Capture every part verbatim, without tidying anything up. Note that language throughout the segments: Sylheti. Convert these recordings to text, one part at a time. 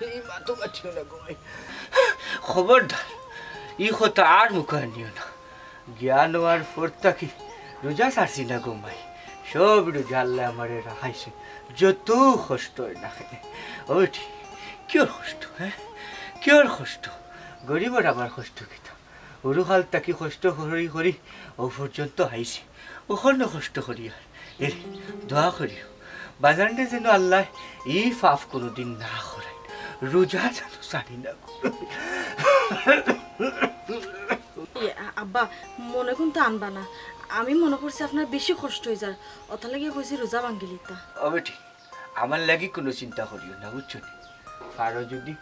এই মাতো মাতিও না গো মাই। খবরদার, ই কথা আর মুখে আনিও না। জ্ঞান অওয়ার পর থাকি রোজা ছাড়ছি না গো মাই। সব রোজা আল্লায় আমারে রাখাইছে, যত কষ্ট অয় না কেনে। ও বেটি, কিয়র কষ্ট, হে? কিয়র কষ্ট? গরিবর আবার কষ্ট কিতা? হুরুকাল থাকি কষ্ট করি করি অউ পর্যন্ত আইছি, অখনো কষ্ট করি আর। এরে, দোয়া করিও, বাজানরে যেন আল্লায় ই পাপ কুনুদিন না করাইন, রোজা যেন ছাড়ি না। ইয়ে, আ-, আব্বা, মনে কুন্তা আনবা না। আমি মনে করছি আপনার বেশি কষ্ট অইযার, অতার লাগি কইছি রোজা ভাঙ্গিলিতা। ও বেটি, আমার লাগি কুনু চিন্তা করিও না, বুঝছো নি? পারো যুদি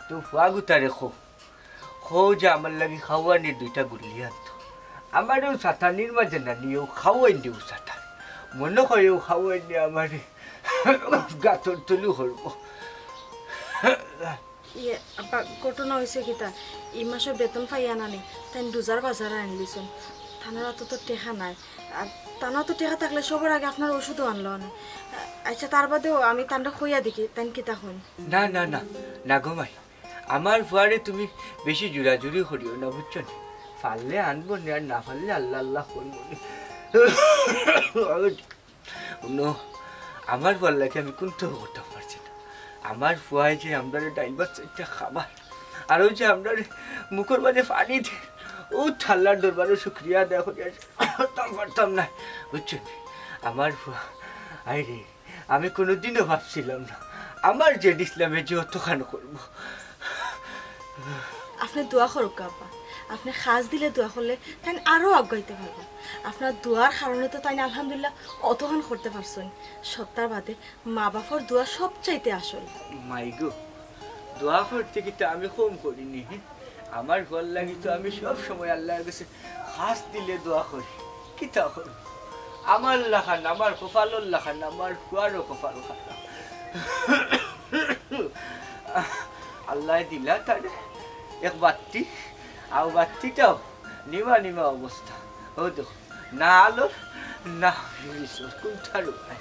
তো ফুয়াগুতারে কও, কও যে আমার লাগি খাওয়ানির দুইটা গুল্লি আনতো। আমারেও সাতানির মাঝে নানি অউ খাওয়াইন দিও সাতান। মনো কয় অউ খাওয়াইন দিয়া আমারে গাতর তলু করবো। ইয়ে, আব্বা, ঘটনা অইছে কিতা, ই মাসর বেতন পাইয়া নানি, তাইন রোজার বাজার আনলিছইন। তানর আতো তো টেকা নাই। আর তানর আতো টেকা থাকলে সবর আগে আপনার ওষুধও আনলো অনে। আচ্ছা, তার বাদেও আমি তানরে কইয়া দেখি, তাইন কিতা কইন। না, না, না, না গো মাই, আমার ফুয়ারে তুমি বেশি জুরাজুরি করিও না, বুঝছো নি? পারলে আনবো নি, আর না পারলে আল্লাহ আল্লাহ করবো নি। হুনো, আমার ফুয়ার লাগি আমি কুন্তাও করতাম পারছি না। আমার ফুয়ায় যে আমরারে ডাইল ভাত চাইরটা খাবার, আর অউ যে আমরারে মুখর মাঝে পানি দের, অউ আল্লার দরবারো শুকরিয়া আদায় করিয়া পারতাম, পারতাম না, বুঝছো নি? আমার ফুয়া, আয় রে, আমি কুনুদিনও ভাবছিলাম না আমার জেড ইসলামে যে অতখান করবো। আপনে দোয়া করউক্কা আব্বা, আপনে খাছ দিলে দোয়া করলে তাইন আরো আগুয়াইতা পারবা। আপনার দোয়ার কারণে তো তাইন আলহামদুলিল্লাহ অতখান করতা পারছইন। সত্তার বাদে মা বাপর দোয়া সবচাইতে আসল। মাই গো, দোয়া করতে কিতা আমি কম করি নি? আমার ফুয়ার লাগি তো আমি সব সময় আল্লার গেছে খাছ দিলে দোয়া করি। কিতা করি? আমার লাখান, আমার কপালর লাখান, আমার ফুয়ারও কপাল খারাপ। আল্লায় দিলা তারে এক বাত্তি, অউ বাত্তিটাও নিমা নিমা অবস্থা। অউ দেখো, না আলোর, না পুলিশর, কুন্তার উপায়।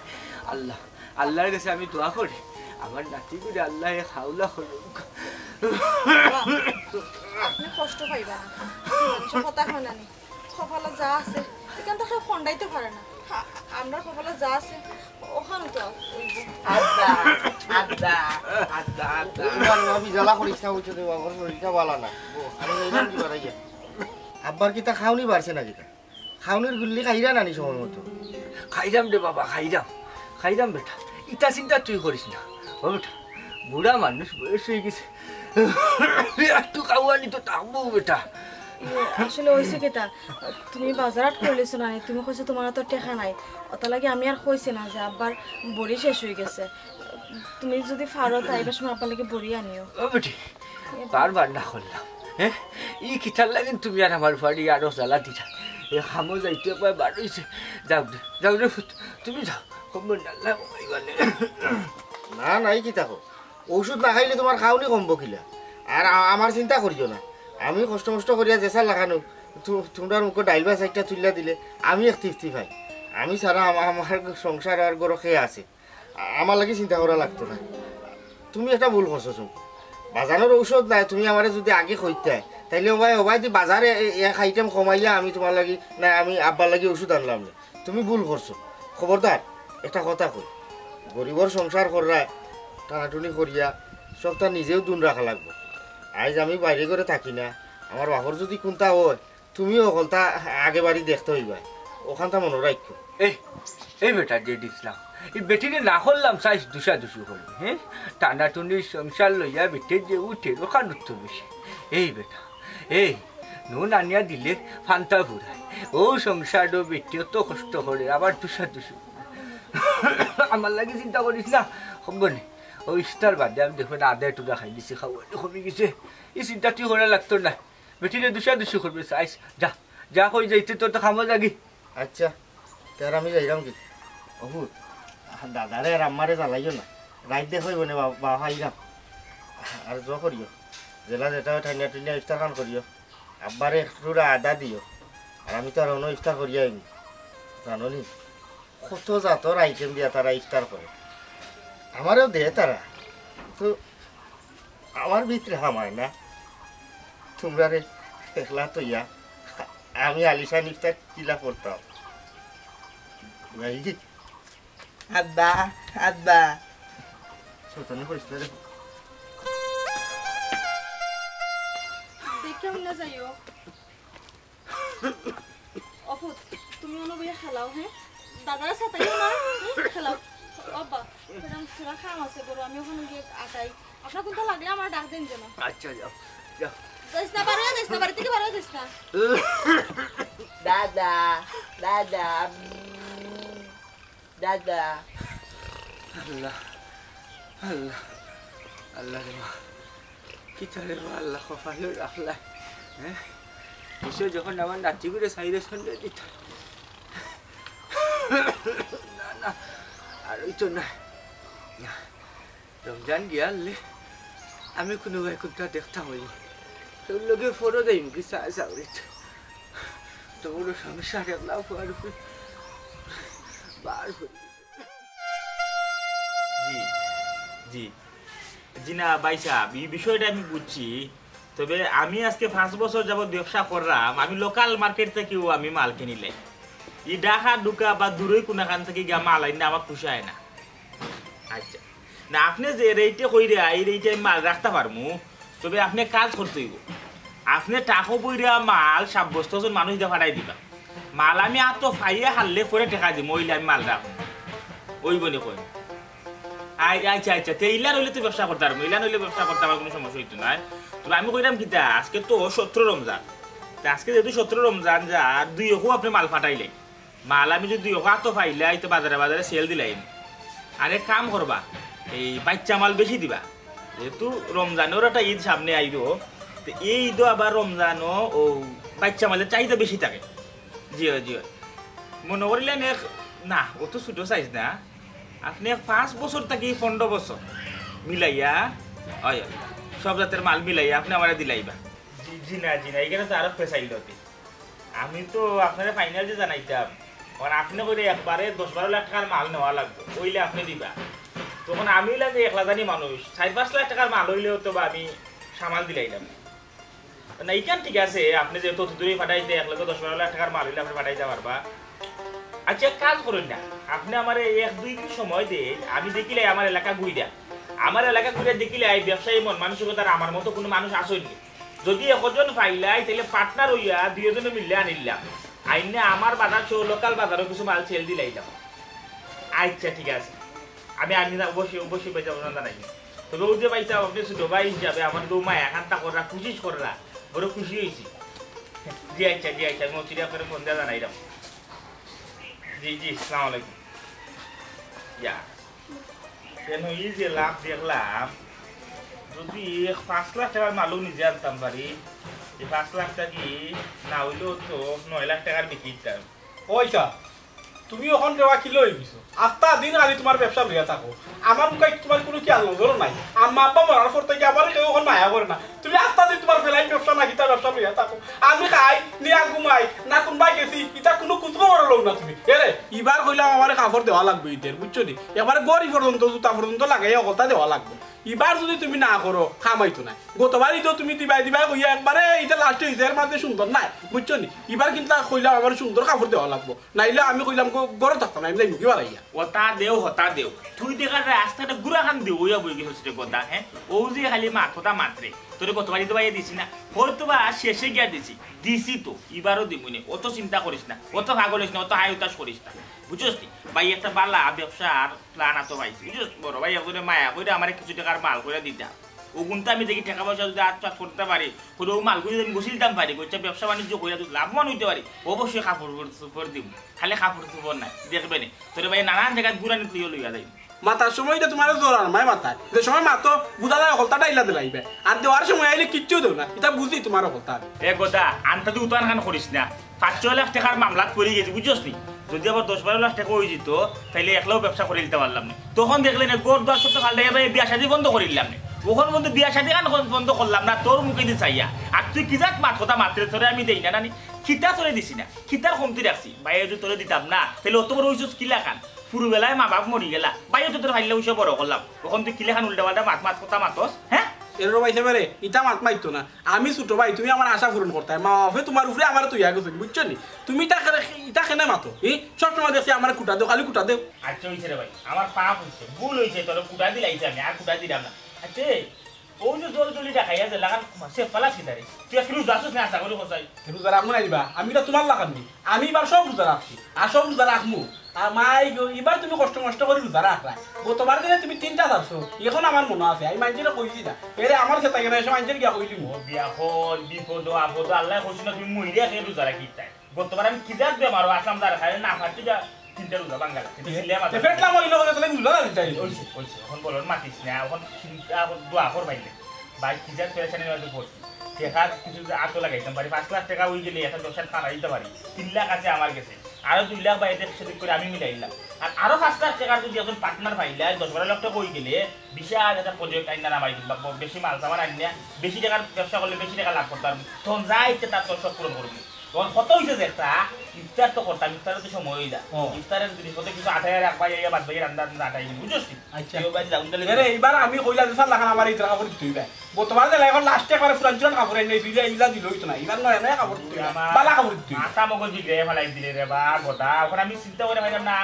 আল্লাহ, আল্লার গেছে আমি দোয়া করি, আমার নাতিগুরে আল্লায় এক হাওলা করউক। আপনে কষ্ট পাইবা না, মানুষে কথা কয় না নি, কপালো যা আছে, ইখান তো কেউ খন্ডাইতে পারে না। আ-, আমরার কপালো যা আছে, অখান তো অইবো। আব্বা, আব্বা, আব্বা, আব্বা। ওই বাবা, ভাবি, জ্বালা করিস না, অইছে রে বাবা, শরীরটা ভালা না। ও, আমি যাইলাম কি বাড়াইয়া? আব্বার কিতা খাওনি বাড়ছে না কিতা? খাওনির গুল্লি খাইরা নানি সময় মতো? খাইরাম রে বাবা, খাইরাম, খাইরাম বেটা, ইতা চিন্তা তুই করিস না। ও বেটা, বুড়া মানুষ, বয়স অইগেছে, একটু খাওয়ানি তো থাকবো বেটা। ইয়ে, আসলে অইছে কিতা, তুমি বাজার হাট করিলিছো না নি, তুমি কইছো তুমার আতো টেকা নাই, অতার লাগি আমি আর কইছি না যে আব্বার বড়ি শেষ অইগেছে। তুমি যুদি পারো তে আইবার সময় আব্বার লাগি বড়ি আনিও। ও বেটি, বারবার না করলাম, হে? ই কিতার লাগিন তুমি আর আমার বাড়ি আরো জ্বালা দিলা? এ কামো যাইতে একবার বার অইছে। যাও রে, যাও রে পুত, তুমি যাও। খবর না, না, না, ই কিতা কও? ঔষধ না খাইলে তুমার খাওনি কমবো কিলা? আর আ-, আমার চিন্তা করিও না, আমি কষ্ট মষ্ট করিয়া যেছা লাখান অউক, তু-, তুমরার মুখো ডাইল ভাত একটা তুলিয়া দিলে আমি এক তৃপ্তি পাই। আমি ছাড়া আমা-, আমার সংসার আর ঘরো কে আছে? আ-, আমার লাগি চিন্তা করা লাগতো না। তুমি একটা ভুল করছো চুমকি। বাজানোর ঔষধ নাই, তুমি আমারে যুদি আগে কইতায়, তাইলে ওবায়, ওবায়দি বাজারে এ-, এক item কমাইয়া আমি তুমার লাগি, না, আমি আব্বার লাগি ঔষধ আনলাম নে। তুমি ভুল করছো। খবরদার, একটা কথা কই, গরিবর সংসার কররায়, টানাটুনি করিয়া, সবতা নিজেও দুন রাখা লাগবো। আইজ আমি বাইরে ঘরে থাকি না, আমার বাপর যুদি কুন্তা অয়, তুমিও অকলতা আগে বাড়ি দেখতে অইবায়, অখানতা মনো রাখিও। এই, এই বেটা জেড ইসলাম, ই বেটিরে না করলাম চাইছ দুষাদুষি করবি, হে? টানাটুনির সংসার লইয়া বেটির যে উঠে, অখান উঠতো বেশি। এই বেটা, এই, নুন আনিয়া দিলে ফান্তা ফুরায়। অউ সংসারো বেটি অত কষ্ট করে, আবার দুষাদুষি। আমার লাগি চিন্তা করিস না, কমবো নে। অউ ইফতার বাদে আমি দেখবে না, আদা একটু খাই দিছি, খাওয়া কমি গেছে। ই চিন্তা তুই করা লাগতো না। বেটিরে দুষাদুষি করবে, চাইছ, যা, যা কই যাইতে তোর তো কামো যাগি। আচ্ছা, তে আর আমি যাইরাম কি? অপুত, দাদারে আর আম্মারে জ্বালাইও না। রাইত দেখা অইবো নে বা-, বাবা, আইরাম। আর জো করিও, যেলা যেটা অয় টানিয়া টুনিয়া ইফতার খান করিও। আব্বারে একটু আদা দিও। আর আমি তো আর অন্য ইফতার করিয়া আইনি। জানো নি? কত জাতর item দিয়া তারা ইফতার করে। আমারেও দে তারা। তো আমার ভিতরে হামায় না। তোমরারে একলা থইয়া আমি আলিশান ইফতার কিলা করতাম? ভাই, আব্বা, আব্বা। শয়তানি করিস না রে। দেখে না যাইও। অপুত, তুমি অনো বইয়া খেলাও, হ্যাঁ? দাদারা সাতাইও না, হ্যাঁ? খেলাও। ও আব্বা, ম্যাডাম, থুড়া কাম আছে, বড়, আমি ওখানে গিয়া আটাই। আপনার কোনটা লাগলে আমার ডাক দেন যেন। আচ্ছা, যাও, যাও। যাইস না, বারো যাইস না, বাড়ি থেকে বারো যাইস না। দাদা, দাদা, উম, দাদা। আল্লাহ, আল্লাহ, আল্লাহ রে মা। কিতা রে মা, আল্লাহ কপালো রাখলা। হ্যাঁ? ঈশ্বর যখন আমার নাতি করে সাইরে সন্দেহ দিত। না, না, আর ওই তো না। না। রমজান গিয়ালে আমি কোনো ভাই কোনটা দেখতাম হই। তোর লগে ফটো দেই মুখে চা চাউরিত। তোর সমস্যা দেখলাম, ফোয়ার উপরে বার হই। জি, জি। জি না ভাই সাহেব, এই বিষয়টা আমি বুঝছি। তবে আমি আজকে পাঁচ বছর যাবত ব্যবসা করলাম, আমি লোকাল মার্কেট থাকিও আমি মাল কিনিলাই। এই ঢাকা ঢুকা বা দূরই কোনোখান থেকে গিয়া মাল আইন না, আমার পোষায় না। আচ্ছা, না, আপনি যে রেটে কইরা, এই রেটে আমি মাল রাখতে পারমু। তবে আপনি কাজ করতে হইব, আপনি টাকা বইরা মাল সাব্যস্ত ওজন মানুষ দিয়ে ফাটাই দিবা। মাল আমি আতো পাইয়া হারলে পরে টেকা দিমু, ওইলে আমি মাল রাখমু। ওই বলে কই। আই-, আচ্ছা, আচ্ছা, তে ইলান হইলে তো ব্যবসা করতে পারবো, ইলান হইলে ব্যবসা করতে আমার কোনো সমস্যা হইতো না। তবে আমি কইলাম কিতা, আজকে তো সতেরো রমজান, তা আজকে যেহেতু সতেরো রমজান, যা দুই অকু আপনি মাল ফাটাইলে, মাল আমি যদি দুই অকু আতো পাইলাই, তো বাজারে বাজারে সেল দিলাইমু। আর এক কাম করবা, এই বাচ্চা মাল বেশি দিবা, যেহেতু রমজানর একটা ঈদ সামনে আইলো, তো এই ঈদও আবার রমজানও ও বাচ্চা মালের চাহিদা বেশি থাকে। জি অয়, জি অয়। মনে করিলেন এক, না, অত ছোট সাইজ না। আপনি এক পাঁচ বছর থাকি পনেরো বছর মিলাইয়া, অয়, অয়, সব জাতের মাল মিলাইয়া আপনি আমারে দিলাইবা। জি, জি না, জি না, এখানে তো আরো ফেসাইল হতে। আমি তো আপনারে ফাইনাল যে জানাইতাম, কারণ আপনি কইলে একবারে দশ বারো লাখ টাকার মাল নেওয়া লাগবে, ওইলে আপনি দিবা। তখন আমি অইলাম যে একলা জানি মানুষ, চার পাঁচ লাখ টাকার মাল হইলেও তো বা আমি সামাল দিলাইলাম। না, ইখান ঠিক আছে, আপনি যে তত দূরে ফাটাইতে এক লগে দশ বারো লাখ টাকার মাল হইলে আপনি ফাটাইতে পারবা। আচ্ছা, এক কাজ করুন না, আপনি আমারে এক দুই দিন সময় দেন, আমি দেখিলাই আমার এলাকা ঘুরিয়া, আমার এলাকা ঘুরিয়া দেখিলাই ব্যবসায়ী মন মানসিকতার আমার মতো কোনো মানুষ আসেনি। যদি একজন পাইলাই, তাহলে পার্টনার হইয়া দুইজনে মিললে আনিলাম, আইনে আমার বাজার সহ লোকাল বাজারও কিছু মাল সেল দিলাইলাম। আচ্ছা, ঠিক আছে, আমি আনি না, অবশ্যই, অবশ্যই বেচা বসা জানাই। তবে ওই যে ভাই সাহেব, আপনি ছোট ভাই হিসাবে আমার তো মায়া খান্তা করা, কোশিশ করা, বড় খুশি হয়েছি। জি আচ্ছা, জি আচ্ছা, আমি অচিরে আপনারে ফোন দিয়ে জানাইলাম। জি, জি, আসসালামু আলাইকুম। ইয়া, কেন এই যে লাভ দেখলাম, যদি এক পাঁচ লাখ টাকার মালও নিজে আনতাম পারি, এই পাঁচ লাখ টাকা কি না হইলেও তো নয় লাখ টাকার বিক্রি দিতাম। ওই স্যার, তুমি অখন দেওয়া কিলো হয়ে গেছো। আস্তা দিন খালি তোমার ব্যবসা লইয়া থাকো। আমার মুখে তোমার কোনো খেয়াল নজরও নাই। আম্মা আব্বা মরার পর থেকে আমার কেউ অখন মায়া করে না। তুমি আস্তা দিন তোমার ফেলাই ব্যবসা না কিতা ব্যবসা লইয়া থাকো। আমি খাই, নিয়া ঘুমাই, না কোনবায় গেছি, ইতা কোনো কুতু খবর লও না তুমি। এরে, ইবার কইলাম আমারে কাপড় দেওয়া লাগবে ইদের, বুঝছো নি? একবারে গড়ি পর্যন্ত, জুতা পর্যন্ত লাগাইয়া হকলতা দেওয়া লাগবে। ইবার যদি তুমি না করো, কামাইতো নাই। গতবার ইদো তুমি দিবাই দিবাই কইয়া একবারে ইটা লাস্ট হইছে, এর মাঝে সুন্দর নাই, বুঝছো নি? ইবার কিন্তু কইলাম আমার সুন্দর কাপড় দেওয়া লাগবো, নাইলে আমি কইলাম গ-, ঘরো থাকতাম না, আমি যাই মুখে বাড়াইয়া। ওটা দেও, হতা দেও, তুই দেখার রাস্তাটা গুড়া খান দেও, ওইয়া বই গেছে সেটা কথা, হ্যাঁ? ও যে খালি মাত কথা মাত্রে, তোরে গতবার ইদো বাইয়া দিছি না, হয়তো বা শেষে গিয়া দিছি, দিছি তো, ইবারও দিমুনে, অত চিন্তা করিস না, অত পাগল হইস না, অত হাই হুতাশ করিস না, বুঝছস নি? ভাই একটা বালা ব্যবসার প্ল্যান আতো পাইছি, বুঝছস? বড় ভাই একজনে মায়া কইরা আমারে কিছু টাকার মাল কইরা দিতা। ওগুনতে আমি দেখি টাকা পয়সা যদি আত চাত করতে পারি, করে ও মাল কইরা আমি গোসিলতাম পারি, কইছে ব্যবসা বাণিজ্য কইরা যদি লাভবান হইতে পারি, অবশ্যই কাপড় চোপড় দিব। খালি কাপড় চোপড় নাই, দেখবে নি। তোরে ভাই নানান জায়গায় ঘুরানি তুইও লইয়া যাই। মাতার সময় এটা তোমার জোর আর মায় মাতায়। যে সময় মাতো, বুঝা যায় হকলতা ডাইলা দিলাইবে। আর দেওয়ার সময় আইলে কিচ্ছু দেও না। এটা বুঝি তোমার হকলতা। এ কথা, আনতা তুই উতান খান করিস না। পাঁচ ছয় লাখ টাকার মামলাত পড়ি গেছি, বুঝছস নি? যদি আবার দশ বারো লাখ টাকা হয়ে যেত, তাইলে একলাও ব্যবসা করে দিতে পারলাম না। তখন দেখলে না, গড় দোয়ার সব তো ফাল্টাইয়া ভাই বিয়া শাদী বন্ধ করে দিলাম না। ওখান বন্ধ বিয়া শাদী খান বন্ধ করলাম না, তোর মুখে দিয়ে চাইয়া। আর তুই কি জাত মাত কথা মাত্রে তোরে আমি দেই না, নানি? কিতা তোরে দিছি না? কিতার কমতি রাখছি? ভাই, যদি তোরে দিতাম না, তাইলে অত বড় হইছস কিলা খান? পুরু বেলায় মা বাপ মরি গেলা। ভাই, তো তোর ফাইল্লা উইসা বড় করলাম। ওখান তুই কিলা খান উল্টা পাল্টা মাত মাত কথা মাতস, হ্যাঁ? এরে ভাই সাহেব রে, ইতা মাত মাতিও না। আমি ছোট ভাই, তুমি আমার আশা পূরণ করতায়। মা বাপে তুমার উপরে আমারে থইয়া গেছইন, বুঝছো নি? তুমি ইতা কেনে, ইতা কেনে মাতো? ই সবসময় দেখছি আমারে খুটা দেও, খালি খুটা দেও। আচ্ছা, অইছে রে ভাই, আমার পাপ অইছে, ভুল অইছে, তোরে খুটা দিলাইছি আমি, আর খুটা দিরাম না। আচ্ছা, অউ যে জলজলি দেখাইয়া যে লাগান, সে পালাস কিতা রে? তুই আজকে রোজা আছস না, আশা করি কছাই। রোজা রাখমু না দিবা, আমি ইতা তুমার লাখান নি। আমি ইবার সব রোজা রাখছি, আর সব রোজা রাখমু। আর মাই গো, ইবার তুমি কষ্ট মষ্ট করি রোজা রাখরায়। গতবার দিনে তুমি তিনটা ছাড়ছো, অখন আমার মনো আছে, আমি মানষরে কইছি না। এরে আমার খেতা গেলে এসে মানষরে গিয়া কইলিমু। ও বিয়া কল, বিপদ আপদ, আল্লায় কইছে না তুমি মইরা খেয়ে রোজা রাখিতায়। গতবার আমি কি জাত বেমার আছলাম, যার খাইলে না পারছি যা তিনটা রোজা ভাঙ্গা লাগছে। তে পেটলা মরিল বলে তাহলে রোজা রাখতে চাই। অইছে, অইছে, অখন বলর মাতিস না, অখন চিন্তা, অখন দোয়া কর ভাইলে। ভাই, কি জাত পেরেশানির মাঝে পড়ছি। টেকা কিছু যদি আতো লাগাইতাম পারি, পাঁচ লাখ টেকা অই গেলে একটা ব্যবসা খাড়া দিতে পারি। তিন লাখ আছে আমার গেছে, আরো দুই লাখ বা এদিক সেদিক করে আমি মিলাইলাম। আর আরো পাঁচ লাখ টেকার যদি একজন পার্টনার পাইলে, দশ বারো লাখ টেকা অই গেলে বিশাল একটা প্রজেক্ট আইনা নামাই দিম, বা ব-, বেশি মাল সামান আনিয়া বেশি টেকার ব্যবসা করলে বেশি টেকা লাভ করতাম। তখন যা ইচ্ছে তার তোর সব পূরণ করবি। তখন কত অইছে যে একটা ইফতার তো করতাম, ইফতারের তো সময় অই যায়। ও। ইফতারের যদি পথে কিছু আটাই রাখবা, এই বাদ বাকি রান্না, রান্না আটাই দিবি, বুঝছস নি? আচ্ছা। কেউ বাদ যাউন তাহলে এরে, এইবার আমি কইলা যে, "স্যার, লাখান আমার এই কাপড় দিতে অইবে।" বর্তমানে দিলে এখন লাস্টে একবারে পুরান চুরান কাপড় আনিয়া দিলে, ইলা দিল অইতো না। ইবার নয়া নয়া কাপড় দিতে অইবে। আমার বালা কাপড় দিতে অইবে। মাথা মগজ বিগড়ে ফালাই দিলে রে বা, গদা। এখন আমি চিন্তা করে পাইলাম না,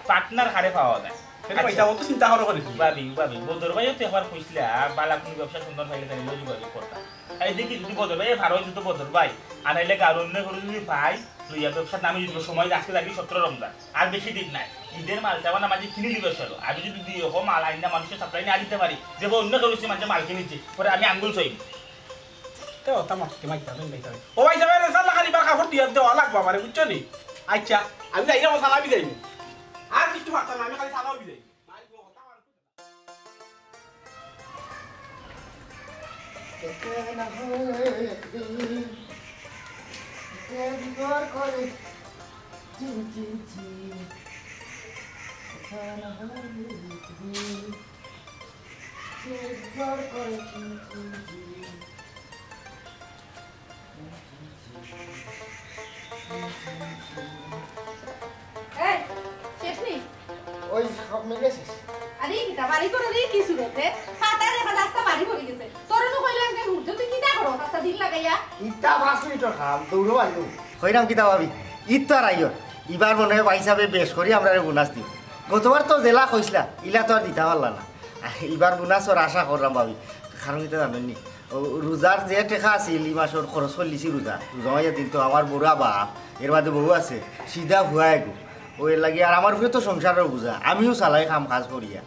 পার্টনার কারে পাওয়া যায়। সেটা আচ্ছা। পয়সা অত চিন্তা করো করে কি? ভাবি, ভাবি, বদর ভাইও তো একবার কইছিলা, বালা কোনো ব্যবসা সুন্দর পাইলে তাহলে যোগাযোগ করতাম। এই দেখি যদি বদর ভাই, ভালো হইতো তো বদর ভাই। আর নাইলে কারণ অন্য করে যদি পাই, লইয়া ব্যবসার নামে যদি সময় আজকে থাকি সতেরো রমজান। আর বেশি দিন নাই। ঈদের মাল সামান আমার যে কিনে দিবে চলো। আমি যদি দুই রকম মাল আইন না মানুষের সাপ্লাই নিয়ে দিতে পারি, যে অন্য কেউ এসে মানুষের মাল কিনেছে, পরে আমি আঙ্গুল ছইনি। তো ওটা মারতে মারতে আমি বেঁচে যাই। ও ভাই, যাবে রে, চল না, খালি বার কাপড় দিয়ে দেওয়া লাগবো আমারে, বুঝছো নি? আচ্ছা, আমি যাই রে, আমার সালামি যাই। আর কিছু মারতাম না, আমি খালি সালামি যাই। এই, শেষ নি? ওই, সব মিলে শেষ। আরে, কিতা বাড়ি করো রে, কি সুরতে? ফাতা দেখা যায়, আস্তা বাড়ি ভরি গেছে। তোরে তো কইলাম যে উঠতে, তুই কিতা করো, আস্তা দিন লাগাইয়া? ইতা পাঁচ মিনিটর কাম, দৌড়ো আইলো। কইরাম কিতা ভাবি, ইতা আর আইও। ইবার মনে হয় ভাই সাহেবে বেশ করি আমরারে বোনাস দিবা। গতবার তো যেলা কইছলা, ইলা তো আর দিতা পারলা না। আর ইবার বোনাসর আশা কররাম ভাবি। কারণ কিতা জানইন নি? ও, রোজার যে টেকা আছিল, ই মাসর খরচ করলিছি রোজা। রোজা মাইয়া দিন তো আমার বুড়া বাপ, এর বাদে বউ আছে, সিধা ফুয়া এগু। ও এর লাগি আর আমার উপরে তো সংসারর বুঝা, আমিও চালাই কাম কাজ করিয়া।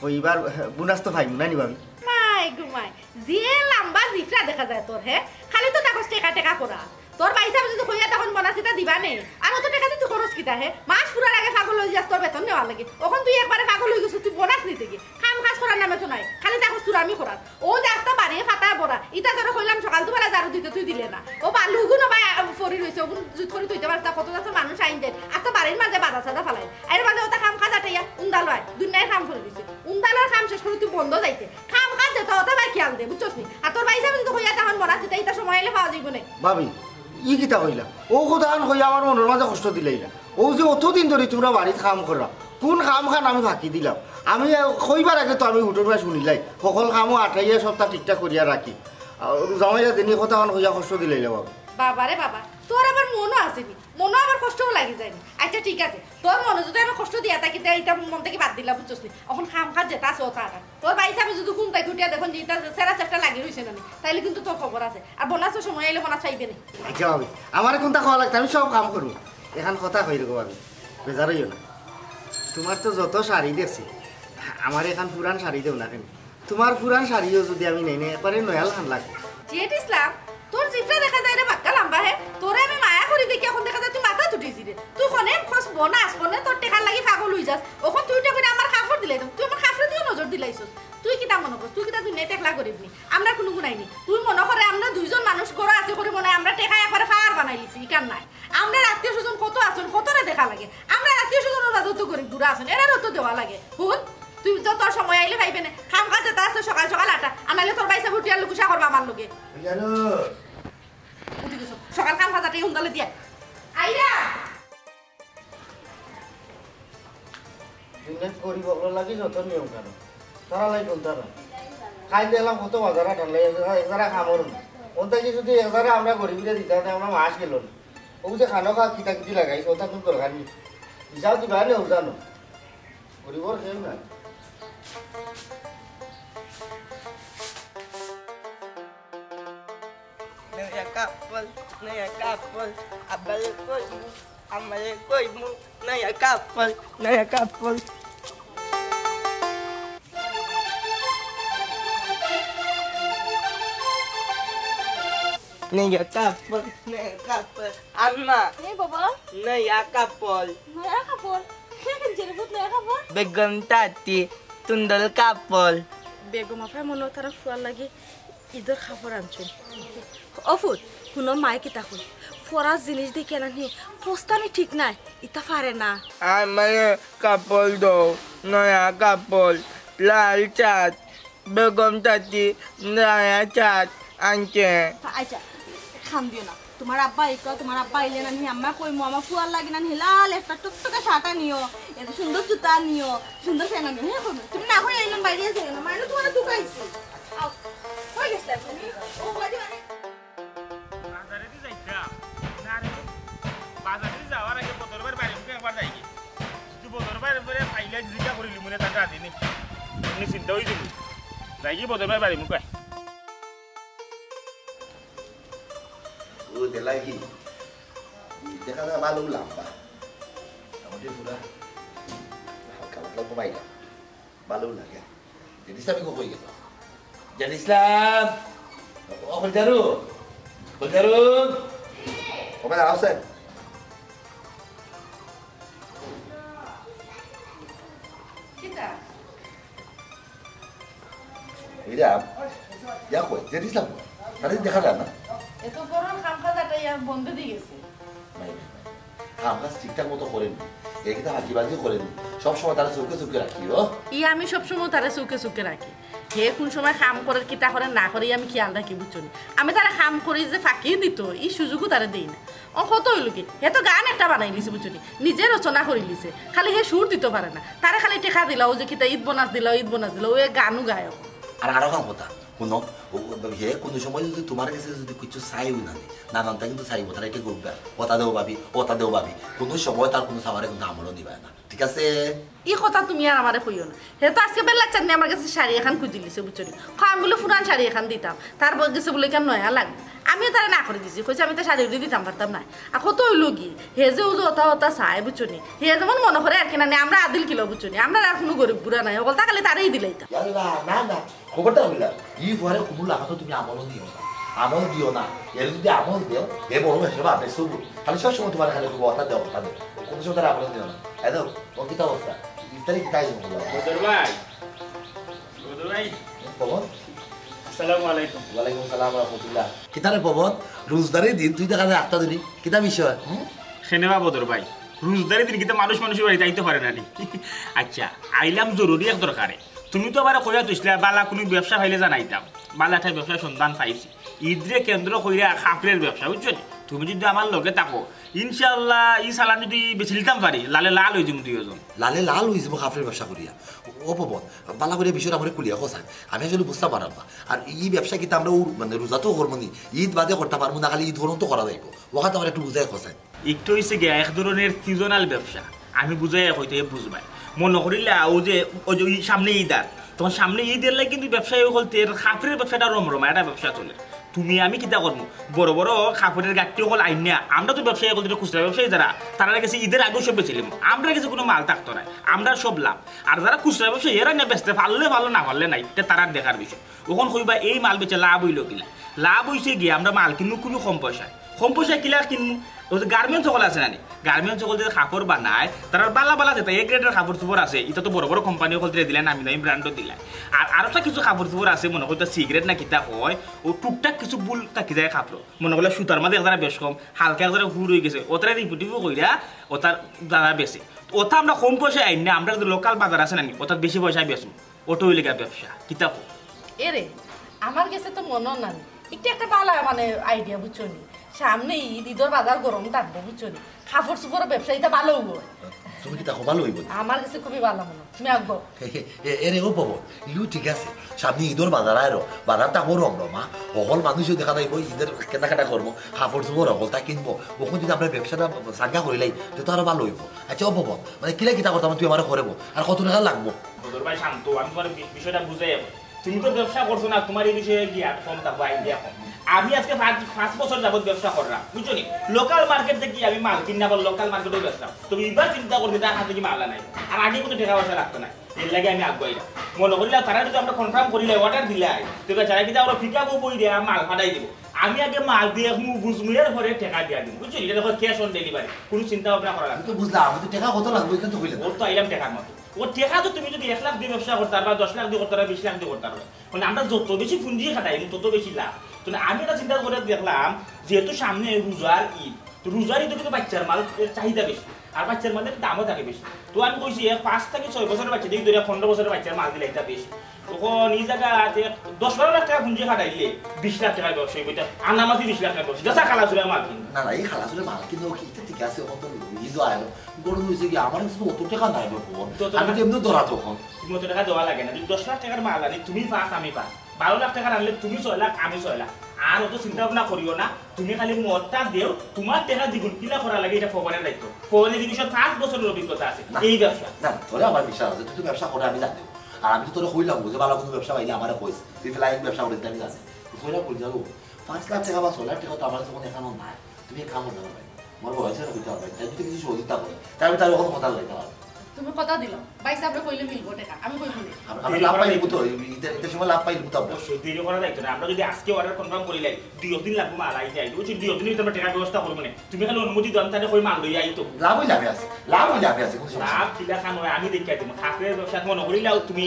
কই ইবার বোনাস তো পাইমু না নি ভাবি? মাই গো মাই, যে লাম্বা জিফরা দেখা যায় তোর, হে? খালি তো থাকস টেকা টেকা করা। তোর ভাই সাহেব যদি কইয়া তখন বোনাস ইতা দিবা নে। আর অত টেকা দি তুই খরচ কিতা হে? মাস পুরার আগে পাগল অই যাস তোর বেতন নেওয়ার লাগি। অখন তুই একবারে পাগল অই গেছস, তুই বোনাস নিতে গিয়া। কাম কাজ করার নামে তো নাই, খালি থাকস চুরামি করার। ও যে আস্তা বাড়িয়ে ফাতা বড়া, ইতা তোরে কইলাম সকাল দুপুরে ঝাড়ু দিতে তুই দিলে না। ও বালুগুন ও ভাই পড়ি রইছে, ওগুন জুত করি তুইতে পারস না, কত যাতে মানুষ আইন দেন। আস্তা বাড়ির মাঝে বাধা সাদা ফালাই। এর মাঝে ওটা কাম কাজ আটাইয়া উন্দালো আয়, দুনিয়ায় কাম করে দিছে। উন্দালোর কাম শেষ করে তুই বন্ধ যাইতে। কাম কাজ যেটা ওটা ভাই খেয়াল দে, বুঝছস নি? আর তোর ভাই সাহেব যদি কইয়া তখন বোনাস দিতে, ইতা সময় আইলে পাওয়া যাইব না। ভাবি, ই কিতা কইলা? ও কথা খান কইয়া আমার মনর মাঝে কষ্ট দিলাইলা। ও যে অতদিন ধরি তোমরা বাড়িত কাম কররা, কোন কাম খান আমি ফাঁকি দিলাম? আমি কইবার আগে তো আমি হুটুর মাই শুনিলাই, সকল কামও আটাইয়া সবটা ঠিকঠাক করিয়া রাখি। আর জামাইয়া দিনি কথা খান কইয়া কষ্ট দিলাইলা বাবা। বাবা রে বাবা, তোর আবার মনও আছে নি, মনও আবার কষ্টও লাগি যায় নি। আচ্ছা ঠিক আছে, তোর মনে যদি আমি কষ্ট দিয়া থাকি, তে ইটা মন থাকি বাদ দিলাম, বুঝছস নি? অখন কাম কাজ যেটা আছে, ওটা আর। তোর ভাই সাহেব যদি ঘুম থাকি উঠিয়া দেখইন যে ইটা সেরা চেষ্টা লাগি রইছে না নি, তাইলে কিন্তু তোর খবর আছে। আর বোনাসও সময় আইলে বোনাস পাইবে নি। আচ্ছা ভাবি, আমারে কোনটা খাওয়া লাগতো, আমি সব কাম করমু। এখান কথা কই রে গো ভাবি, বেজার অইও না। তোমার তো যত শাড়ি দেখছি, আমার এখান পুরান শাড়ি দেও না কেন? তোমার পুরান শাড়িও যদি আমি নেই, নেই, একবারে নয়াল খান লাগে। জেড ইসলাম, তোর জিফরা দেখা যায় রে বাক্কা লম্বা হে। তোরে আমি মায়া করি দেখি অখন দেখা যায় তুই মাথা তুটিছি রে। তুই কনে খস বোনাস, কনে তোর টেকার লাগি পাগল অই যাস। অখন তুই উঠে করে আমার কাপড় দিলাই, তুই আমার কাপড়ে দিও নজর দিলাইছস। তুই কিতা মনে করস? তুই কিতা দুনিয়াত একলা গরিব নি? আমরা কোনো গুণাই নি। তুই মনে করে আমরা দুইজন মানুষ ঘরো আছি করি মনে হয় আমরা টেকা একবারে পাহাড় বানাই লিছি, ইকার নাই। আমরার আত্মীয় স্বজন কত আছইন, কতরে দেখা লাগে। আমরার আত্মীয় স্বজনর মাঝে তো গরিব গুড়া আছইন, এরারও তো দেওয়া লাগে। হুন, তুই তো তোর সময় আইলে পাইবে না। কাম কাজ যেটা আছে সকাল সকাল আটা, আনাইলে তোর ভাই সাহেব উঠিয়া লুকুশা করবা আমার লগে। জানো? উঠি গেছো। সকাল কাম কাজ আটাই হুন্দালে দিয়া। আইরা। দুনিয়াত গরিব অকলর লাগি যত নিয়ম কানুন। তারা লাই কোন তারা? কাইল দেখলাম কত বাজার আটার লাগে, এক জারা কামড় না। ওটা কি যদি এক জারা আমরা গরিবরে দিতাম, তে আমরা মাস গেল না। ও যে খানো খা কিতা কিতি লাগাইছে, ওটা কোনো দরকার নেই। হিসাব দিবা নে, ওটা নো। গরিবর কেউ নাই। নয়া কাপল, নয়া কাপল, আবালে কইমু, আমারে কইমু, নয়া কাপল, নয়া কাপল। নয়া কাপল, নয়া কাপল, আম্মা। হে বাবা। নয়া কাপল। নয়া কাপল? হে কিনছে রে পুত নয়া কাপল? বেগম তাতি, তুন্দল কাপল। বেগম আফায় মনো তারা ফুয়ার লাগি ইদর কাপড় আনছইন। ও ফুত, হুনো মায় কিতা কইন? ফরার জিনিস দেখিয়া নানি ফস্তানি ঠিক নায়, ইতা পারে না। আমারে কাপড় দেও, নয়া কাপড়, লাল শার্ট, বেগম তাতি, নয়া শার্ট আনছে। আচ্ছা, কান্দিও না। তোমার আব্বা ইকো, তোমার আব্বা আইলে নানি আম্মা কইমু, আমার ফুয়ার লাগি নানি লাল একটা টুকটুকে শার্ট আনিও। এত সুন্দর জুতা আনিও, সুন্দর প্যান্ট আনিও। হে কইমু, তুমি না কই আইলাম বাইরে আছে কেন? মানে তোমার দুঃখ আইছে। আও, কই গেছলা তুমি? ও বাড়ি মানে বাজারে দি যাইতাম। না রে, বাজারে দি যাওয়ার আগে বদর ভাইর বাড়ি মুখে একবার যাই গি। যদি বদর ভাইর পরে পাইলে জিজ্ঞা করিলি মনে তাকে আদিনি। এমনি চিন্তা হয়ে দিল। যাই গি বদর ভাইর বাড়ি মুখে। ও দেলাই কি? দেখা যায় ভালো লম্বা। আমাদের পুরা হালকা পাতলা কমাইলাম। ভালো লাগে। জেড ইসলাম ইগু কই গেল? জেড ইসলাম! ও, ফুলঝারু! ফুলঝারু! ও, ভাই, দাঁড়াও, স্যার। কিতা? ইরা, ইয়া কই? জেড ইসলাম কই? তারে দেখা যায় না। এত বড় কাম কাজ একটা ইয়া বন্ধ দিয়ে গেছে। নাই, নাই, নাই। কাম কাজ ঠিকঠাক মতো করেন। এই কিতা ফাঁকিবাজি করেন। সব সময় তারা চোখে চোখে রাখিও। ই আমি সবসময় তারে চোখে চোখে রাখি। হে কোন সময় কাম করে, কিতা করে না করে, ই আমি খেয়াল রাখি, বুঝছো নি? আমি তারে কাম করি যে ফাঁকি দিত, ই সুযোগও তারে দেই না। ও কত হইল কি? হে তো গান একটা বানাই লিছে, বুঝছো নি? নিজে রচনা করি লিছে। খালি হে সুর দিত পারে না। তারে খালি টেকা দিলাও যে কিতা ঈদ বোনাস দিলাও, ঈদ বোনাস দিলাও, ও গানও গায়। আর আরো কাম কথা, শুনো, ও, ও, হে কোনো সময় যদি তোমার কাছে যদি কিছু চাইও না নি, নানানটা কিন্তু চাইবো, তারা এটা করবে। ওটা দেও ভাবি, ওটা দেও ভাবি। কোনো সময় তার কোনো চাওয়ারে কিন্তু আমলও নিবে না। ঠিক আছে? ই কথা তুমি আর আমারে কইও না। হে তো আজকে বেলা চাঁদনি আমার কাছে শাড়ি এখান খুঁজি লিছে, বুঝছো নি? কয় আমি বলে পুরান শাড়ি এখান দিতাম, তার বউ গেছে বলে কেন নয়া লাগবে। আমিও তারা না করে দিছি, কইছে আমি তো শাড়ি উড়ি দিতাম পারতাম না। আর কত হইল কি? হে যে ও যে ওটা ওটা চায়, বুঝছো নি? হে যেমন মনে করে আর কি না, নে, আমরা আদিল কিলো, বুঝছো নি? আমরা আর কোনো গরিব বুড়া নাই, হকল তা খালি তারেই দিলাইতাম। ইয়াল্লা, না, না, খবরটা হইলা, ই ঘরে কোনো লাগাতো তুমি আমলও দিও না, আমল দিও না। এর যদি আমল দেও, এ বড় হিসেবে আপনি সবুর। খালি সব সময় তোমার খালি ওটা দেও, ওটা দেও। কোনো সময় তারা আমল দিও না। এই দেখো, ও কিতা অবস্থা? ইফতারি কিতা আয়োজন করলো? বদর ভাই, বদর ভাই। পবন? আসসালামু আলাইকুম। ওয়ালাইকুম সালাম রহমতুল্লাহ। কিতা রে পবন? রোজদারি দিন, তুই দেখা যায় আটটা দিলি। কিতা বিষয়? হুম? খেনেবা বদর ভাই, রোজদারি দিন কিতা মানুষ মানুষের বাড়িতে আইতে পারে না নি? আচ্ছা, আইলাম জরুরি এক দরকারে। তুমি তো আবার কইয়া তুইছিলা, বালা কোনো ব্যবসা পাইলে জানাইতাম। বালা একটা ব্যবসার সন্ধান পাইছি। ইদরে কেন্দ্র কইরা কাপড়ের ব্যবসা, বুঝছো নি? তুমি যদি আমার লগে থাকো, ইনশাআল্লাহ, ই সালান যদি বেচিলিতাম পারি, লালে লাল হয়ে যাবো দুইজন। লালে লাল হয়ে যাবো কাপড়ের ব্যবসা করিয়া। ও পবন, বালা করে বিষয়টা আমার খুলিয়া কথা। আমি আসলে বুঝতাম পারলাম না। আর ই ব্যবসা কিতা আমরা ও, মানে, রোজা তো করবো নি, ঈদ বাদে করতাম পারবো না, খালি ঈদ পর্যন্ত করা যাইবো। ওখানে আমার একটু বুঝাই কথা। একটু হইছে গিয়া এক ধরনের সিজনাল ব্যবসা। আমি বুঝাইয়া কইতে বুঝবায়। মনো করিলা ও যে, ওই যে ওই সামনে ঈদ আর, তখন সামনে ঈদ এলে কিন্তু ব্যবসায়ী হকলতে কাপড়ের ব্যবসাটা রমরমা, এটা ব্যবসা চলে। তুমি আমি কিতা করবো? বড় বড় কাপড়ের গাঠি হকল আইন না, আমরা তো ব্যবসায়ী হকল, যেটা খুচরা ব্যবসায়ী যারা, তারা গেছে ঈদের আগেও সব বেচিলিমু। আমরা গেছে কোনো মাল থাকতো না, আমরা সব লাভ। আর যারা খুচরা ব্যবসায়ী, এরা না বেচতে পারলে ভালো, না পারলে নাই, এটা তারার দেখার বিষয়। ওখান কইবা এই মাল বেচে লাভ হইল কিনা? লাভ হইছে গিয়া আমরা মাল কিনু খুবই কম পয়সায়। কম পয়সায় কিলা কিনু? ওই যে গার্মেন্টস হকল আছে না নি? গার্মেন্টস হকল যে কাপড় বানায়, তারার বালা বালা যেটা এ গ্রেডের কাপড় চোপড় আছে, এটা তো বড় বড় কোম্পানি হকল দিয়ে দিলে, নামি দামি ব্র্যান্ডও দিলে। আর আরো তো কিছু কাপড় চোপড় আছে, মনো করতে সিগারেট না কিতা হয়, ও টুকটাক কিছু ভুল থাকি যায় কাপড়। মনো করলে সুতার মাঝে একজরা বেশ কম, হালকা একজরা হুর হয়ে গেছে, ওটারে রিপু টিপু কইরা ওটার দ্বারা বেচে। ওটা আমরা কম পয়সায় আইন না, আমরা যে লোকাল বাজার আছে না নি, ওটার বেশি পয়সায় বেচবো। ওটা হইলে গিয়া ব্যবসা। কিতা কও? এরে, আমার গেছে তো মনো না নি। একটা একটা বালা মানে আইডিয়া, বুঝছো নি? সামনে ঈদ, ঈদর বাজার গরম থাকবো, বুঝছো নি? কাপড় চোপড় ব্যবসা এটা ভালো হইবো। তুমি কিতা কও, ভালা অইবো নি? আমার কাছে খুবই ভালা মনে হয়। তুমি আগাও। এ, এ, এরে ও বাবা, ইও ঠিক আছে। সামনে ইদর বাজার আইরো, বাজার থাকবো রমরমা। হকল মানুষও দেখা যাইবো, ইদর কেনাকাটা করবো, কাপড় চোপড় হকলতা কিনবো। অখন যদি আমরা ব্যবসাটা চাঙ্গা করিলাই, তে তো আরো ভালা অইবো। আচ্ছা ও বাবা, মানে কিলা কিতা করতাম তুই আমারে কইবে, আর কত টেকা লাগবো? বদর ভাই শান্ত, আমি তুমার বি-, বিষয়টা বুঝাই। তুমি তো ব্যবসা করছো না, তুমার ই বিষয়ে জ্ঞান কম থাকবো, আইডিয়া কম। আমি আজকে পাঁচ, পাঁচ বছর যাবত ব্যবসা কররাম, বুঝছো নি? লোকাল মার্কেট থাকি আমি মাল কিনি, আবার লোকাল মার্কেটেও বেচরাম। তবে ইবার চিন্তা করছি তার হাতে কি মাল নাই, আর আগে কুনু টেকা পয়সা লাগতো না। এর লাগি আমি আগুয়াইরাম। মনো করিলাম তারা যদি আমরা কনফার্ম করিলাই, অর্ডার দিলাই, তে বেচারা কিতা আমরা পিক আপ বই দিয়া মাল পাঠাই দিবো। আমি আগে মাল দেখমু, বুঝমু, এর পরে টেকা দিয়া দিমু, বুঝছো? ইটা দেখো ক্যাশ অন ডেলিভারি, কুনু চিন্তা ভাবনা করা লাগতো না। আমি তো বুঝলাম, আমি তো টেকা কত লাগবো ইটা তো কইলাম। ও তো আইলাম টেকার মতো। ও টেকা তো তুমি যদি এক লাখ দিয়া ব্যবসা করতায় পারো, দশ লাখ দিয়া করতায় পারো, বিশ লাখ দিয়া করতায় পারো, মানে আমরা যত বেশি পুঞ্জি খাটাইমু তত বেশি লাভ। তো না, আমি একটা চিন্তা করি দেখলাম, যেহেতু সামনে রোজার ইদ, তো রোজার ইদে কিন্তু বাইচ্চার মাল এর চাহিদা বেশি, আর বাইচ্চার মালের দামও থাকে বেশি। তো আমি কইছি, এক পাঁচ থাকি ছয় বছরর বাইচ্চা থাকি ধরিয়া পনরো বছরর বাইচ্চার মাল দিলে ইটা বেশি। অখন ই জাগাত দশ বারো লাখ টেকা পুঞ্জি খাটাইলে বিশ লাখ টেকার ব্যবসা অইবো, ইটা আনামাতি বিশ লাখ টেকার ব্যবসা, যা কালাচুরা মাল কিনবো। না না, এই কালাচুরা মাল কিনবো, ইটা ঠিক আছে, অখন তো ইদ আইলো, গরম অইছে কি, আমার কাছে তো অত টেকা নাই রে বাবা। তো তো আমি তো এমনে ধরা তখন। তুমি অত টেকা দেওয়া লাগে না, যদি দশ লাখ টেকার মাল আনি, তুমি পাঁচ, আমি পাঁচ, বারো লাখ টেকার আনলে তুমি ছয় লাখ, আমি ছয় লাখ। আর অত চিন্তা ভাবনা করিও না, তুমি খালি মদটা দেও, তুমার টেকা দ্বিগুণ কিলা করা লাগে, ইটা পবনের দায়িত্ব। পবনের ই বিষয়ে পাঁচ বছরর অভিজ্ঞতা আছে না, এই ব্যবসা। না, তোরে আমার বিশ্বাস আছে, তুই তো ব্যবসা করে আমি জানি। আর আমি তো তোরে কইলাম যে ভালা কুনু ব্যবসা পাইলে আমারে কইস, তুই ফ্লাইং ব্যবসা করিস, আমি জানি। তুই কইরা কই যাবো, পাঁচ লাখ টেকা বা ছয় লাখ টেকা তো আমার কাছে অখন অখনো নাই। তুমি এক কাম করো ভাই, আমার বয়সে কইতে হবে, তাই যদি কিছু সহযোগিতা করে, তাই আমি তার অখন কথা বলতে পারবো। তুমি কথা দিলাও, ভাইসাবরে কইলে মিলবো টেকা, আমি কইমু নে। আমরা লাভ পাইলে তো, ইটা, ইটার সময় লাভ পাইলে তো আমরা। অবশ্যই, দেরি করা যাইতো না। আমরা যদি আজকে অর্ডার কনফার্ম করিলাই, দুই দিন লাগবো মাল আইতে আইতে। বুঝছো, দুই দিন ভিতরে আমরা টেকার ব্যবস্থা করবো নে। তুমি খালি অনুমতি দাও, আমি তারে কই মাল লইয়া আইতো। লাভ অইলে আমি আছি, লাভ অইলে আমি আছি, বুঝছো? লাভ কিলা খান অয়, আমি দেখিয়া দিমু। কাপড়র ব্যবসাত মনো করিলাও তুমি,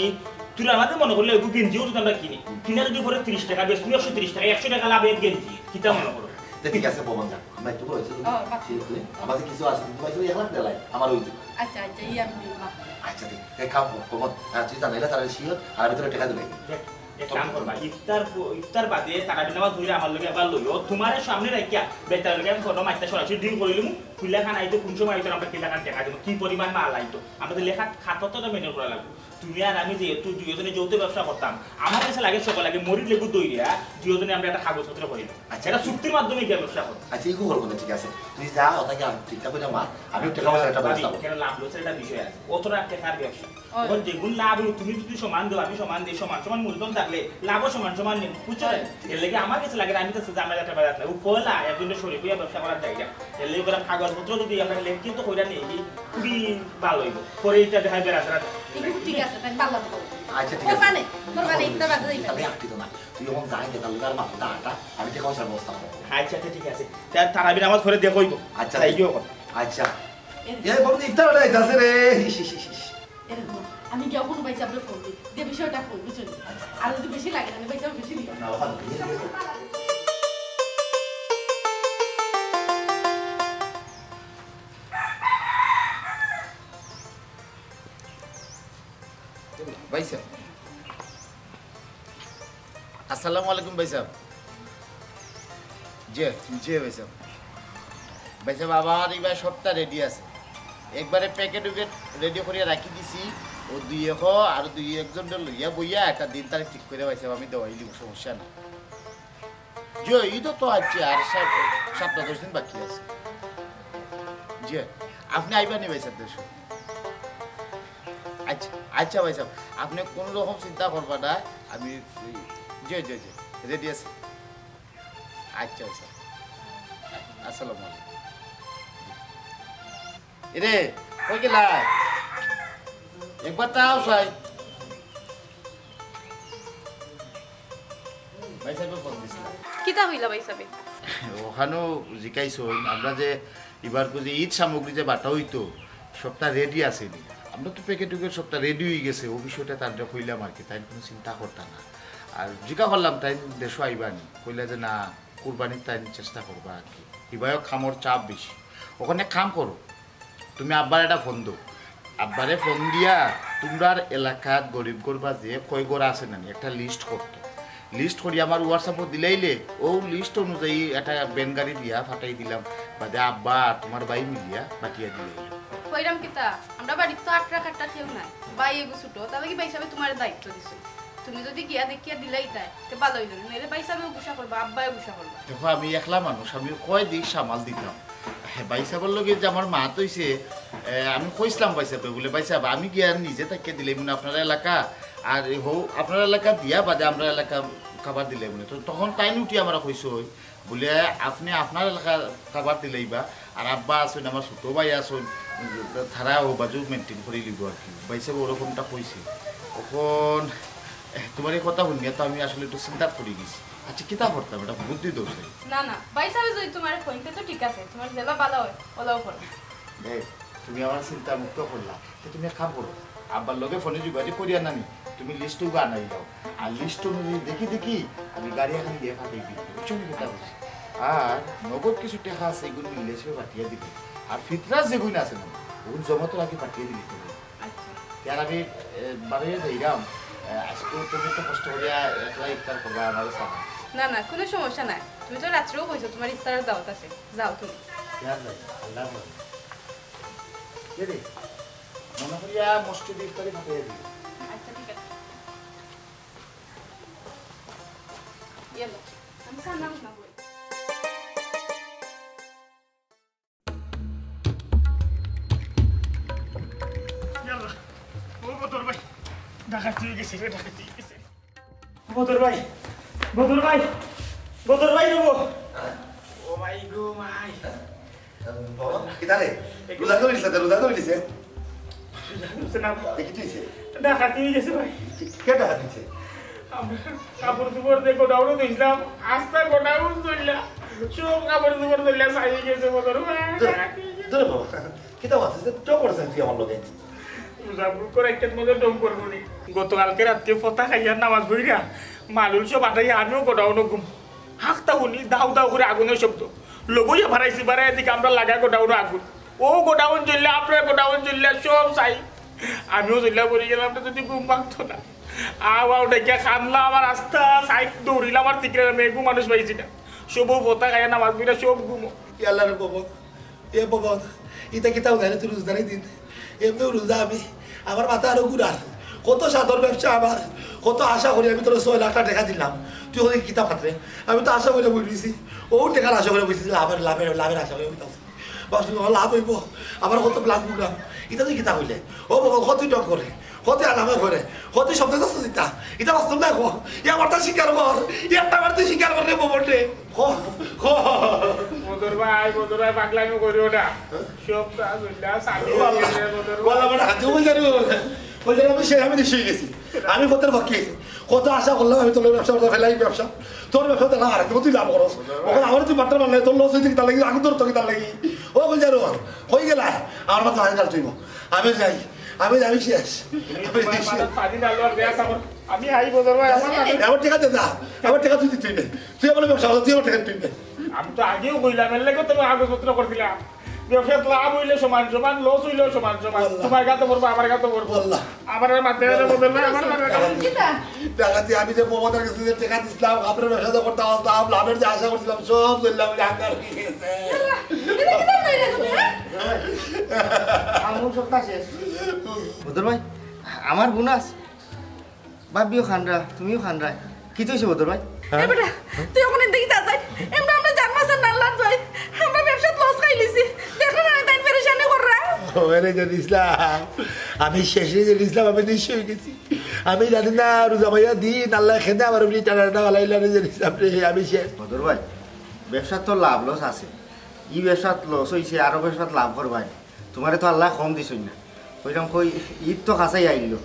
তুলার মাঝে মনো করিলাও, এগু গেঞ্জিও যদি আমরা কিনি, কিনা যদি পরে তিরিশ টেকা, বেশ তুমি একশো তিরিশ টেকা, একশো টেকা লাভ এক গেঞ্জি, কিতা মনো করো? তে ঠিক আছে, পবন যা। আমরা একটু করে অইছে তো। ও, বাহ। ঠিক আছে, আমার কাছে কিছু আছে, তুমি পাইছো এক লাখ দিলাই, আমার অই যাইবো। আচ্ছা, আচ্ছা, ই আমি দিমু, বাহ। আচ্ছা, ঠিক, এক কাম কর, পবন, আর তুই জানাইলে তারা শিওর, আর আমি তোরে টেকা দিলাই। দেখ, এক কাম করবা, ইফতার প-, ইফতার বাদে তারাবির নামাজ পড়িয়া আমার লগে একবার লইও, তুমারে সামনে রাখিয়া বেটার লগে আমি ফোনো মাইতে সরাসরি ডিল করিলিমু, কুলা খান আইতে কুন সময় আইতে আমরা কিলা খান টেকা দিমু, কি পরিমাণ মাল আইতো, আমাদের লেখা খাতা তো মেনটেন করা লাগবো। তুমি আর আমি যেহেতু দুইজনে যৌথ ব্যবসা করতাম, আমার কাছে লাগে সকাল লাগে মরিচ লেবু দইয়া দুইজনে আমরা একটা কাগজপত্র করি। আচ্ছা। এটা চুক্তির মাধ্যমে গিয়া ব্যবসা করতাম। আচ্ছা, ইগু করবো না, ঠিক আছে। তুই যা, ওটাকে আমি ঠিকঠাক করে মার, আমি টেকা পয়সা একটা ভাবি, ব্যবস্থা করবো। কেন লাভ লসের একটা বিষয় আছে। অত লাখ টেকার ব্যবসা। ও। এখন যেগুন লাভ হইল, তুমি যদি সমান দেও, আমি সমান দেই, সমান সমান মূলধন থাকলে লাভও সমান সমান নিন, বুঝছো? এর লাগি আমার কাছে লাগে না, আমি তো জামেলা টামেলা না। ও পয়লা একজনের শরীর হইয়া ব্যবসা করার জায়গা। এর লাগি করে কাগজপত্র যদি আমরা লেখি তো কইরা নেই, খুবই ভালো হইব। পরে এটা দেখাই বেড়া ছাড়া। এগুলো ঠিক আছে, তাই পাল্লা তো। আচ্ছা, ঠিক আছে। কোরবানি, কোরবানি, ইফতার বাদে দিই। তবে আটটি তো না। তুই এখন যাই দে, তাহলে আর মাথাটা আটা, আমি টেকা পয়সার ব্যবস্থা করবো। আচ্ছা, আচ্ছা, ঠিক আছে। তা তারাবির নামাজ পরে দেখো হইব। আচ্ছা, তাই ঠিক। কি কর? আচ্ছা। এ, বন্ধু, ইফতার হয়ে যাইতাছে রে। ইস, ইস, ইস, ইস। এরকম, আমি গিয়া কোনো ভাই সাহেবরে ফোন দিই, যে বিষয়টা কই, বুঝছো নি? আর যদি বেশি লাগে, তাহলে ভাই সাহেব বেশি দিবে। না, ওখানে দিয়ে দিও। ভাই সাহেব। আসসালামু আলাইকুম ভাই সাহেব। জি, জি ভাই সাহেব। ভাই সাহেব, আমার এবার সবটা রেডি আছে। একবারে প্যাকেট উকেট রেডি করিয়া রাখি দিছি। ও দুই এক আর দুই একজন লইয়া বইয়া একটা দিন তারিখ ঠিক করে ভাই সাহেব আমি দেওয়াই দিব, সমস্যা না। জি, ঈদ তো আছে, আর সাত, সাতটা দশ দিন বাকি আছে। জি, আপনি আইবা নি ভাই সাহেব, দেড়শো। আচ্ছা, আচ্ছা ভাই সাহেব, আপনি কোনো রকম চিন্তা করবা না, আমি, জি, জি, জি, রেডি আছি। আচ্ছা ভাই সাহেব, আসসালামু আলাইকুম। এরে, কই গেলা? একবার তাও চাই। ভাই সাহেব ফোন দিছিলা। কিতা কইলা ভাই সাহেব? ওখানেও জিকাইছো, আমরা যে এবার যে ঈদ সামগ্রী যে বাটা হইতো, সবটা রেডি আছে নি? আমরা তো প্যাকেট উকেট সবটা রেডি হয়ে গেছে, ও বিষয়টা তার যে কইলাম আর কি, তাই কোনো চিন্তা করতা না। আর জিকা করলাম, তাই দেশো আইবা নি? কইলা যে না, কুরবানির তাই চেষ্টা করবা আর কি। ইবায়ও কামর চাপ বেশি। ওখানে কাম করো, তুমি আব্বার একটা ফোন দাও। আব্বারে ফোন দিয়া তুমরার এলাকাত গরিব গরবা যে কয় ঘর আছে না নি, একটা লিস্ট করতো। লিস্ট করি আমার WhatsApp-ও দিলাইলে, ও লিস্ট অনুযায়ী একটা ভ্যান গাড়ি দিয়া ফাটাই দিলাম। বাদে আব্বা আর তোমার ভাই মিলিয়া বাটিয়া দিলাইলে। কইরাম কিতা, আমরা বাড়িত তো আটরা কাটরা কেউ নাই, ভাই এগু ছোট, তার লাগি ভাইসাবে তুমারে দায়িত্ব দিছে। তুমি যদি গিয়া দেখিয়া দিলাইতায়, তে ভালা অইলো নি, নাইলে ভাইসাবেও গুসা করবা, আব্বায়ও গুসা করবা। দেখো, আমি একলা মানুষ, আমি কয় দিক সামাল দিতাম। হে, ভাইসাবর লগে যে আমার মাত অইছে, এ, আমি কইছলাম ভাইসাবরে, বুলে, "ভাইসাব, আমি গিয়া নিজে থাকিয়া দিলাইমু নে আপনারার এলাকা, আর হউ আপনারার এলাকা দিয়া বাদে আমরার এলাকা কাবার দিলাইমু নে।" তো তখন তাইন উঠি আমারে কইছইন, বুলে, "আপনে আপনার এলাকা কাবার দিলাইবা, আর আব্বা আছইন, আমার ছোট ভাই আছইন, তারা অউ বাজু maintain করিলিবো আর কি।" ভাইসাবে অরকমটা কইছে। অখন, এ, তুমার ই কথা হুনিয়া তো আমি আসলে একটু চিন্তাত পড়ি গেছি। আচ্ছা, কিতা করতাম, এটা বুদ্ধি দেও চাই। না, না, ভাইসাবে যদি তুমারে কইন তে তো ঠিক আছে, তুমার যেলা ভালা অয়, অলাউ করো। দেখ, তুমি আমার চিন্তা মুক্ত করলা, তে তুমি এক কাম করো, আব্বার লগে ফোনে যোগাযোগ করিয়া নানি, তুমি লিস্ট উগু আনাই দাও। আর লিস্ট অনুযায়ী দেখি দেখি আমি গাড়ি এখন দিয়ে ফাটাই দিই, বুঝছো নি কথা বুঝছি। আর নগদ কিছু টেকা আছে, এগুন মিললে সে পাঠিয়ে দিবে। আর ফিতরাস যেগুন আছে না, ওগুন জমা তো আগে পাঠিয়ে দিলে তুমি। আচ্ছা। তে আর আমি, এ, বাড়িয়ে যাইরাম, এ, আজকে তুমি তো কষ্ট করিয়া একলা ইফতার করবা, আমারও সাথে। না, না, কোনো সমস্যা নাই। তুমি তো রাত্রেও কইছো তুমার ইফতারের দাওয়াত আছে, যাও তুমি। তে আর যাই, আল্লাহ হাফেজ। কে রে? মনে করিয়া মসজিদে ইফতারি পাঠিয়ে দিই। আচ্ছা, ঠিক আছে। ইয়েলো, আমি সামনে বসলাম। ইয়াল্লা, ও বদর ভাই, ডাকাতি অই গেছে রে, ডাকাতি অই গেছে। বদর ভাই, বদর ভাই, বদর ভাই রে। ও ভাই গো ভাই। বাবা, কিতা রে? রোজা তো নিছে, রোজা তো নিছে। রোজা নিছে না। এ কিতা অইছে? ডাকাতি অই গেছে ভাই। কে, কে ডাকাতি অইছে? আমরা কাপড় চোপড় দিয়া গোডাউনো দিছিলাম, আস্তা গোডাউন জ্বললা, সব কাপড় চোপড় জ্বললা ছাই অই গেছে বদর ভাই। ধুর, ধুর বাবা, কিতা মাতিস? ঢং করছস তুই আমার লগে? রোজা ভুল করে একটা মধ্যে ঢং করবো নি। গতকালকে রাত্রে ফতা খাইয়া নামাজ পড়িয়া মালুল সব আটাইয়া আমিও গোডাউনো ঘুম। হাকতা হুনি দাউ দাউ করি আগুনের শব্দ। লগইয়া বাড়াইছি, বাড়াইয়া দেখি আমরা লাগা গোডাউনো আগুন। ও গোডাউন জ্বললা, আপনার গোডাউন জ্বললা, সব ছাই। আমিও জ্বললা পড়ি গেলাম, আমরা যদি ঘুম ভাঙতো না। আও আও ডেকে কান্দলা আমার আস্তা, সাইড দৌড়িলা আমার তিকরা মেঘু মানুষ পাইছি না। সব ফতা খাইয়া নামাজ পড়িয়া সব ঘুমো। ইয়াল্লা রে বাবা, এ বাবা, ইতা কিতা হুনাইরে তুই রোজাদারি দিন? এমনেও রোজা আমি, আমার মাথা আরো ঘুরার। কত সাদর ব্যবসা আমার, কত আশা করি আমি তোরে ছয় লাখ টেকা দিলাম, তুই ওই কিতা পাত্রে? আমি তো আশা করি বই রইছি, ও টেকার আশা করি বইছি, লাভের, লাভের, লাভের আশা করি বইতাম। বাস, ও লাভ অইবো, আমার কত লাখ ঘুরাম, ইতা তুই কিতা কইলে? ও বাবা, কত ঢং করে, কত আলামে করে, কত শব্দ দোষ দিতা, ইতা বাস্তব না কো, এ আমার তা স্বীকার কর, এ একটা বার তুই স্বীকার কর রে, বাবা রে। হ, হ। বদর ভাই, বদর ভাই, পাগলামি করিও না। সব কাজ হইলা, সাথে ও আল্লাহ। হইছে, বদর ভাই। ও আল্লাহ, বেটা, হাতে বলতে পারবো না। বলতে পারবো, সে আমি নিশ্চয়ই গেছি। আমি কত ফকির, কত আশা করলাম, আমি তোর ব্যবসা করতে ফেলাই ব্যবসা। তোর ব্যবসা তো না, আর তুই লাভ করস। ওখানে আমার তুই মাত্র মারলে, তোর লস হইতে কি তার লাগি, আমি তোর তো কি তার লাগি। ও বলছে, "আরে, হয়ে গেল, আমার মাথা হাতে ডাল তুইব। আমি যাই, আমি যাই, শেষ।" আমি শেষ। পানি ডালবার বেয়া সাবর। আমি আই বদর ভাই, আমার লাগে। আমার টাকা দে না, আমার টাকা তুই দিতে হইবে। তুই আমার ব্যবসা করো, তুই আমার টাকা দিতে হইবে। আমি তো আগেও কইলাম, এর লাগেও তো আমি কাগজপত্র করছিলাম। ব্যবসাত লাভ হইলে সমান সমান, লস হইলেও সমান সমান। আল্লাহ। তোমার গাতো পড়বো, আমার গাতো পড়বো। আল্লাহ। আমার আর মারতে গেলে বদল নাই, আমার মারতে গেলে। কিতা? টাকা দিয়ে আমি যে মোহাম্মদের কাছে যে টাকা দিছিলাম, আপনার ব্যবসা তো করতে আসলাম, লাভের যে আশা করছিলাম, সব ধরলাম, ওই আকার হয়ে গেছে। আল্লাহ, এটা কিতা কইলে তুমি, হ্যাঁ? আমল সবটা শেষ। বদর ভাই, আমার বোনাস। ভাবিও খানরা, তুমিও খানরা। কিতা অইছে বদর ভাই? হ্যাঁ? এ বেটা, তুই ওখানে দেখি যা যাই। এমন আমরা জান মাছের নাল্লার যাই। আমরা ব্যবসাত লস খাইলিছি। দেখো না, তাই পেরেশানি কররা। ও, এরে জান ইসলাম। আমি শেষে জান ইসলাম, আমি নিঃস্ব হয়ে গেছি। আমি জানি না, রোজা মাইয়া দিন, আল্লাহ খেদে আমার উপরে টানা টানা বালাই লাগে জান ইসলাম রে, আমি শেষ। বদর ভাই, ব্যবসাত তো লাভ লস আছে। ই ব্যবসাত লস হইছে, আরো ব্যবসাত লাভ করবায়। তোমারে তো আল্লাহ কম দিছইন না। কইরাম কই, ঈদ তো কাছাই আইলো,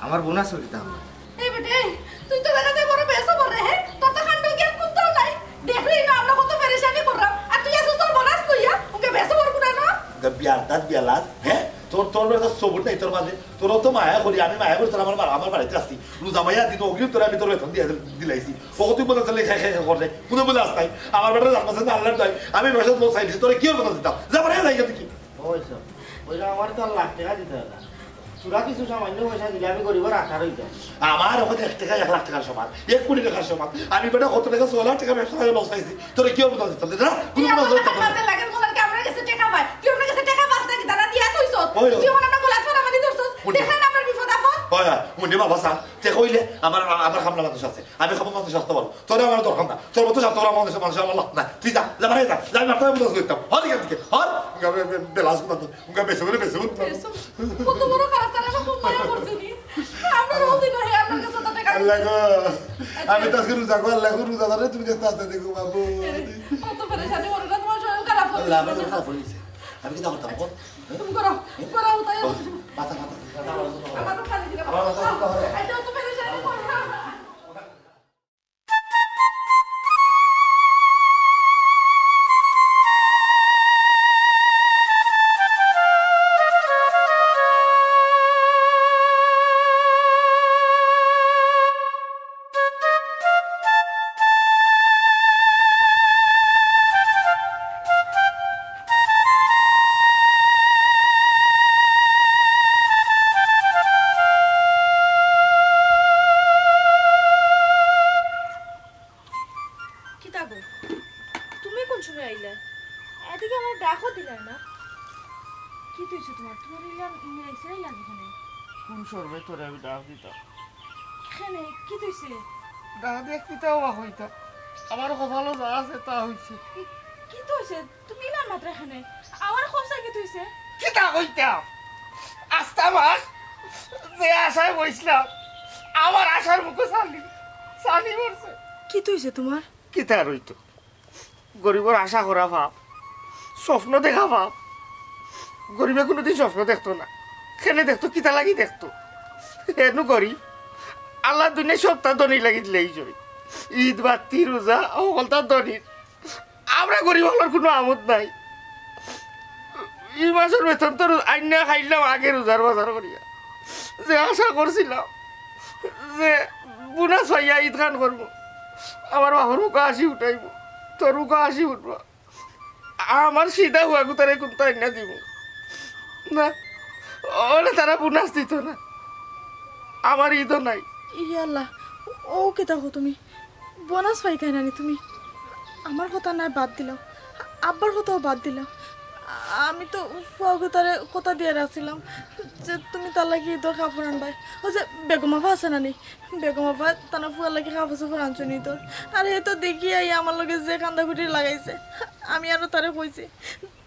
আমার বোনাসর কিতা অইলো? এই বেটে, তুই তো দেখা যায় বড় বেসবর রে, হে? তোর তো কাণ্ড জ্ঞান কুন্তাও নাই। দেখলি না আমরা কত পেরেশানি করলাম, আর তুই আসলে তোর বোনাস লইয়া, ওকে বেসবর কুনা না? দা বিয়ার, দা বিয়ালাত, হে? তোর, তোর বেটা সবুর নাই তোর মাঝে। তোর তো মায়া করি, আমি মায়া করি, তোর আমার বা-, আমার বাড়িত আসতি। রোজা মাইয়া দিন অগ্রিম তোরে আমি তোর বেতন দিয়া দিলাইছি। ও তুই বোনাস লইয়া খাই খাই করে, কোনো বোনাস নাই। আমার বেটা জান মাছের নাল্লার যাই, আমি ব্যবসাত লস খাইলিছি, তোরে কিওর বোনাস দিতাম? যা বাড়ি যাই, তুই কি? ওই সব, ওই সব আমার তো আর লাখ টাকা দিতে হয় না। তোরা কিছু সামান্য পয়সা দিলে আমি গরিবর আকার হইতাম। আমার ওখানে এক টাকা এক লাখ টাকার সমান, এক কোটি টাকার সমান। আমি বেটা কত টাকা, ছয় লাখ টাকা ব্যবসা করে লস খাইছি। তোরে কিওর বোনাস দিতাম? যা, কোনো তুই বোনাস আমার দিতাম না। কাছে লাগে, তোমার কি আমার কাছে টাকা পায়? তুই আমার কাছে টাকা পাস নাকি? তারা দিয়া তুই সব। ওই, ওই। তুই অখন আমরার গলাত ফাড়া বান্ধি ধরছস। দেখলে না আমরার বিপদ আপদ? ওই, ওই, মুন্ডি বাবা সাব, তে কইলে আমার, আমার কামলা মানুষ আছে। আমি খামো মানুষ আসতে পারো। তোরে আমার দরকার না। তোর মতো স্বার্থপর মানুষ, মানুষ আমার লাগ না। তুই যা, যা, বাড়ি যা। যা, আমি আপনার মতো করতাম। হর এখান থেকে, হর। উনকা বে-, বে-, বেলাস গুলো তো, উনকা বেসে করে বেসে করে। কত বড় খারাপ, তারা খুব মায়া করছে নি। আমরা রোজ দিন হে আপনার কাছে তো টাকা আল্লাহ গো, আমি তো আজকে রোজা গো, আল্লাহ গো, রোজা ধরে তুমি দেখতে আসতে দেখো বাবু। কত পেরেশানি, মনে হয় তোমার শরীর খারাপ হয়ে আল্লাহ, আমার গেছে। খারাপ হয়ে গেছে। আমি কি তা করতাম, বল? তুমি করো, করো, তাই বল। মাথা, মাথা, মাথা, মাথা, মাথা। আমার তো খালি দিলে আমার মাথা, মাথা, মাথা। এটা তো পেরেশানি, করো না। কিতা গো? তুমি কোন সময় আইলা? এদিকে আমার ডাকও দিলা না। কিতা অইছে তোমার? তোমার ইলা মিলাইছে লাগে কেনে? কোন শরমে তোরে আমি ডাক দিতাম? কেনে? কিতা অইছে? ডাক দিয়া কিতা অইতো? আমার কপালো যা আছে তা অইছে। কি-, কিতা অইছে? তুমি ইলা মাতরায় কেনে? আমার কও চাই কিতা অইছে? কিতা কইতাম? আস্তা মাস যে আশায় বইছলাম, আমার আশার মুখো ছানি, ছানি পড়ছে। কিতা অইছে তোমার? কিতা আর অইতো? গরিবর আশা করা পাপ, স্বপ্ন দেখা পাপ। গরিবে কুনুদিন স্বপ্ন দেখতো না, কেনে দেখতো, কিতা লাগি দেখতো? হেনু গরিব, আল্লায় দুনিয়ার সবতা ধনীর লাগি দিলাইছইন। ইদ, বাত্তি, রোজা, হকলতা ধনীর। আমরা গরিব অকলর কুনু আমোদ নাই। ই মাসর বেতন তো আইন্না খাইলাম আগে রোজার বাজার করিয়া। যে আশা করছিলাম যে বোনাস পাইয়া ইদখান করমু, আমার বাপর মুখো হাসি উঠাইবো, তোর মুখো হাসি উঠবো। আমার সিধা হুয়া গুতারে কুন্তা আইন্না দিমু না, অইলে তারা বোনাস দিতো না, আমার ইদও নাই। ইয়া আল্লাহ, অউ কিতা কও তুমি? বোনাস পাইতায় না নি তুমি? আমার কথা নায় বাদ দিলাও, আব্বার কথাও বাদ দিলাও। আমি তো ফুয়াগুতারে কথা দিয়া রাখছিলাম যে তুমি তার লাগি ইদর কাপড় আনবায়। অউ যে বেগম আফা আছে না নি, বেগম আফা তান ফুয়ার লাগি কাপড় চোপড় আনছইন ইদর। আর হে তো দেখি আইয়া আমার লগে যে কান্দাকুটি লাগাইছে, আমি আরো তারে কইছি,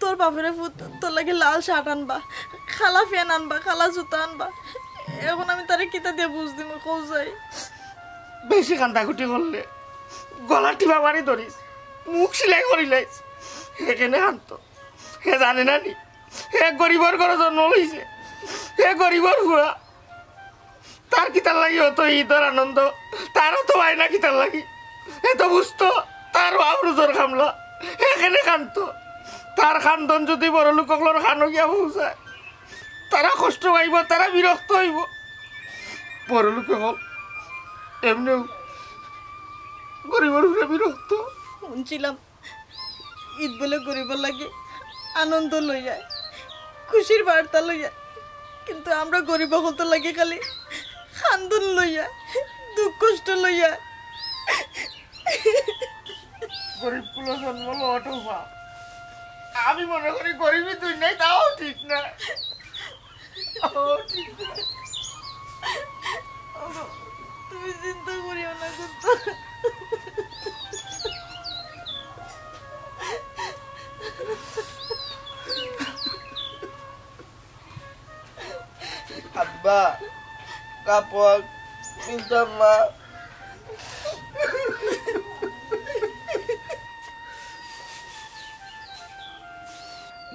তোর বাপরে পুত, তোর লাগি লাল শার্ট আনবা, কালা প্যান্ট আনবা, কালা জুতা আনবা। অখন আমি তারে কিতা দিয়া বুঝ দিমু, কও চাই? বেশি কান্দাকুটি করলে গলা টিপা মারি ধরিস, মুখ সিলাই করিলাইস। হে কেনে কানতো? হে জানে না নি? হে গরিবর ঘরো জন্ম লইছে, হে গরিবর ফুয়া। তার কিতার লাগি অতো ইদর আনন্দ? তারও তো অয় না কিতার লাগি? হে তো বুঝতো, তারও আউরুজর কামলা। হে কেনে কানতো? তার কান্দন যুদি বড়লোক অকলর কানো গিয়া পৌঁছায়, তারা কষ্ট পাইবো, তারা বিরক্ত অইবো। বড়লোক অকল এমনেউ গরিবর উপরে বিরক্ত। হুনছিলাম, ইদ বুলে গরিবর লাগি আনন্দ লইয়া, খুশির বার্তা লইয়া, কিন্তু আমরা গরিব অকলতর লাগি খালি কান্দন লইয়া, দুঃখ কষ্ট লইয়া। গরিব কুলো জন্ম লওয়াটাও পাপ। আমি মনে করি গরিবই দুনিয়ায়, তাও ঠিক না। তুমি চিন্তা করিও না, কুন্তা। আব্বা, কাপড় কিনতাম না।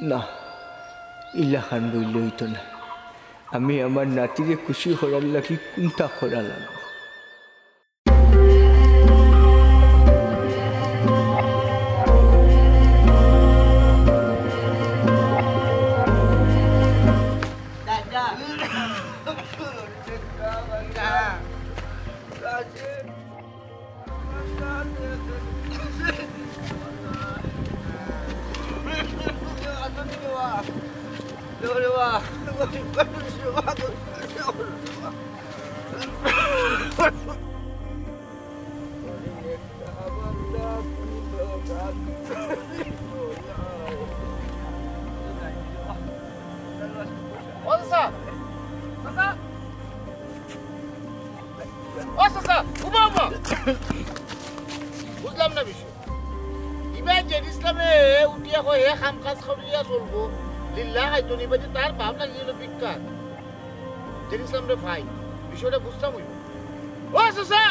না, ইলাখান বইলে অইতো না। আমি আমার নাতিরে খুশি করার লাগি কুন্তা করা লাগবো। বুঝলাম না বিষয়। ইবা জেড ইসলামে উঠিয়া কয় হে কাম কাজ করিয়া চলবো, লিল্লা খাইতো নি, বাদে তার বাপ লাগি গেল ভিক্ষা। জেড ইসলাম রে ভাই, বিষয়টা বুঝতাম হইব। ও চাচা!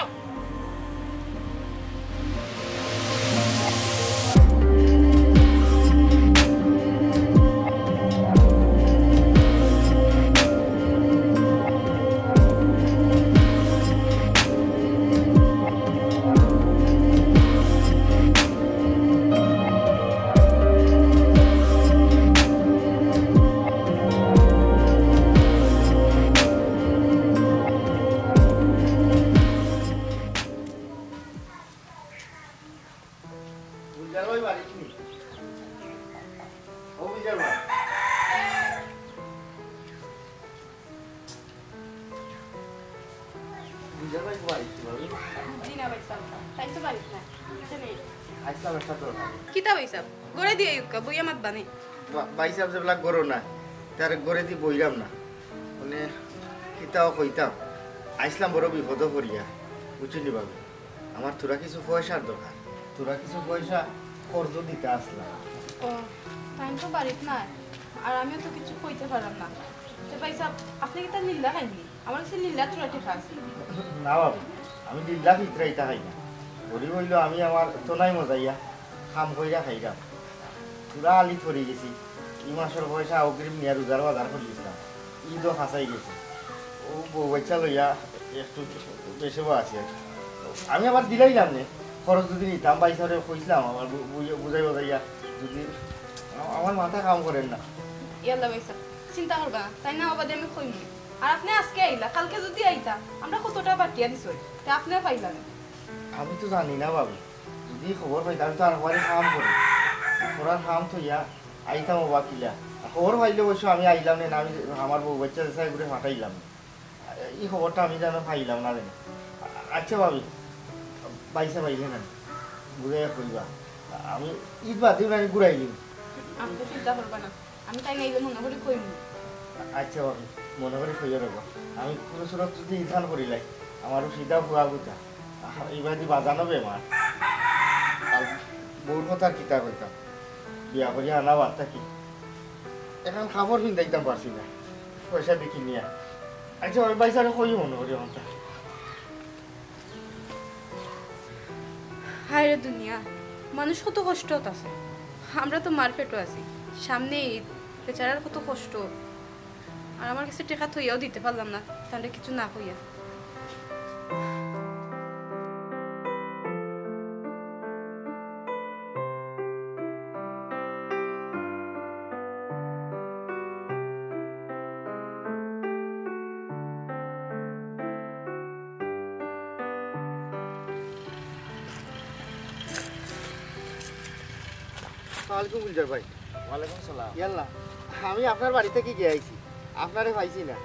গুলজার ভাই বাড়িত নি? ও গুলজার ভাই। গুলজার ভাই বাড়িত নি ভাবি? জি না ভাই সাহেব, তাই তো বাড়িত না। আচ্ছা, নেই। আইসলাম একটা দরকার। কিতা ভাই সাহেব? ঘরে দিয়া আউক্কা, বইয়া মাতবা নে। বা-, ভাই সাহেব যেবলা ঘরো না, তার ঘরেদি বইরাম না। মানে, কিতাও কইতাম। আইসলাম বড় বিপদো পড়িয়া, বুঝছইন নি ভাবি? আমার থুড়া কিছু পয়সার দরকার। থুড়া কিছু পয়সা কর্জ দিতা আছলা। ও, তাইন তো বাড়িত নাই, আর আমিও তো কিছু কইতে পারলাম না। তে ভাই সাহেব, আপনে কিতা লিল্লা খাইননি? আমার কাছে লিল্লা থুড়া টেকা আছে। না ভাবি, আমি লিল্লা ফিতরাইতা খাই না। গরিব অইলো আমি আমার তনাই মজাইয়া কাম কইরা খাইরাম। থুড়া আলিত পড়ি গেছি। ই মাসর পয়সা অগ্রিম নিয়া রোজার বাজার করি দিছলাম। ইদও খাছাই গেছে। ও বউ বাচ্চা লইয়া একটু বেশি বা আছি আর কি। আমি আবার দিলাইলাম নে, খরচ যদি নিতাম, ভাই সাহেবরে কইছলাম, আমার বু-, বুঝে-, বুঝাই বাজাইয়া যদি আ-, আমার মাথা কাম করের না। ইয়াল্লা ভাই সাহেব, চিন্তা করবা না, তাইন আওয়া বাদে আমি কইমু। আর আপনে আজকে আইলা, কালকে যদি আইতা, আমরা কতটা বাকিয়া দিছই, তে আপনেও পাইলা না। আমি তো জানি না ভাবি, যদি খবর পাইতাম, আমি তো আর একবারে কাম করি, করার কাম থইয়া আইতাম অবা কিলা। আর খবর পাইলে অবশ্য আমি আইলাম নে, না আমি আমার বউ বাচ্চা যেসাই করে ফাটাইলাম। ই খবরটা আমি যেন পাইলাম না রে। আচ্ছা ভাবি, ভাই সাহেব আইলে না, বুঝাইয়া কইবা। আমি ইদ বাদেউ না, আমি ঘুরাই নিমু। আপনে চিন্তা করবা না, আমি তাইন আইলে মনো করি কইমু। আচ্ছা ভাবি, মনো করি কইও রে বা। আমি কুনু সুরত যদি ইখান করিলাই, আমারও সিধা ফুয়া গুতা। আহা, ইবাদি বাজানো বেমার। আর বউর কথা কিতা কইতাম, বিয়া করি আনা বাদ থাকি। এখন কাপড় ফিন্দাইতাম পারছি না, পয়সা দেখি নিয়া। আচ্ছা, ওই ভাই সাহেব কই মনো করি অখনতা। হায় রে দুনিয়া, মানুষ কত কষ্টত আছে। আমরা তো মার পেটো আছি, সামনে ইদ, বেচারার কত কষ্ট। আর আমার কাছে টেকা থইয়াও দিতে পারলাম না, তানরে কিছু না কইয়া। আসসালামু আলাইকুম গুলজার ভাই। ওয়ালাইকুম সালাম। ইয়াল্লা, আমি আপনার বাড়ি থাকি গিয়া আইছি, আপনারে পাইছি না।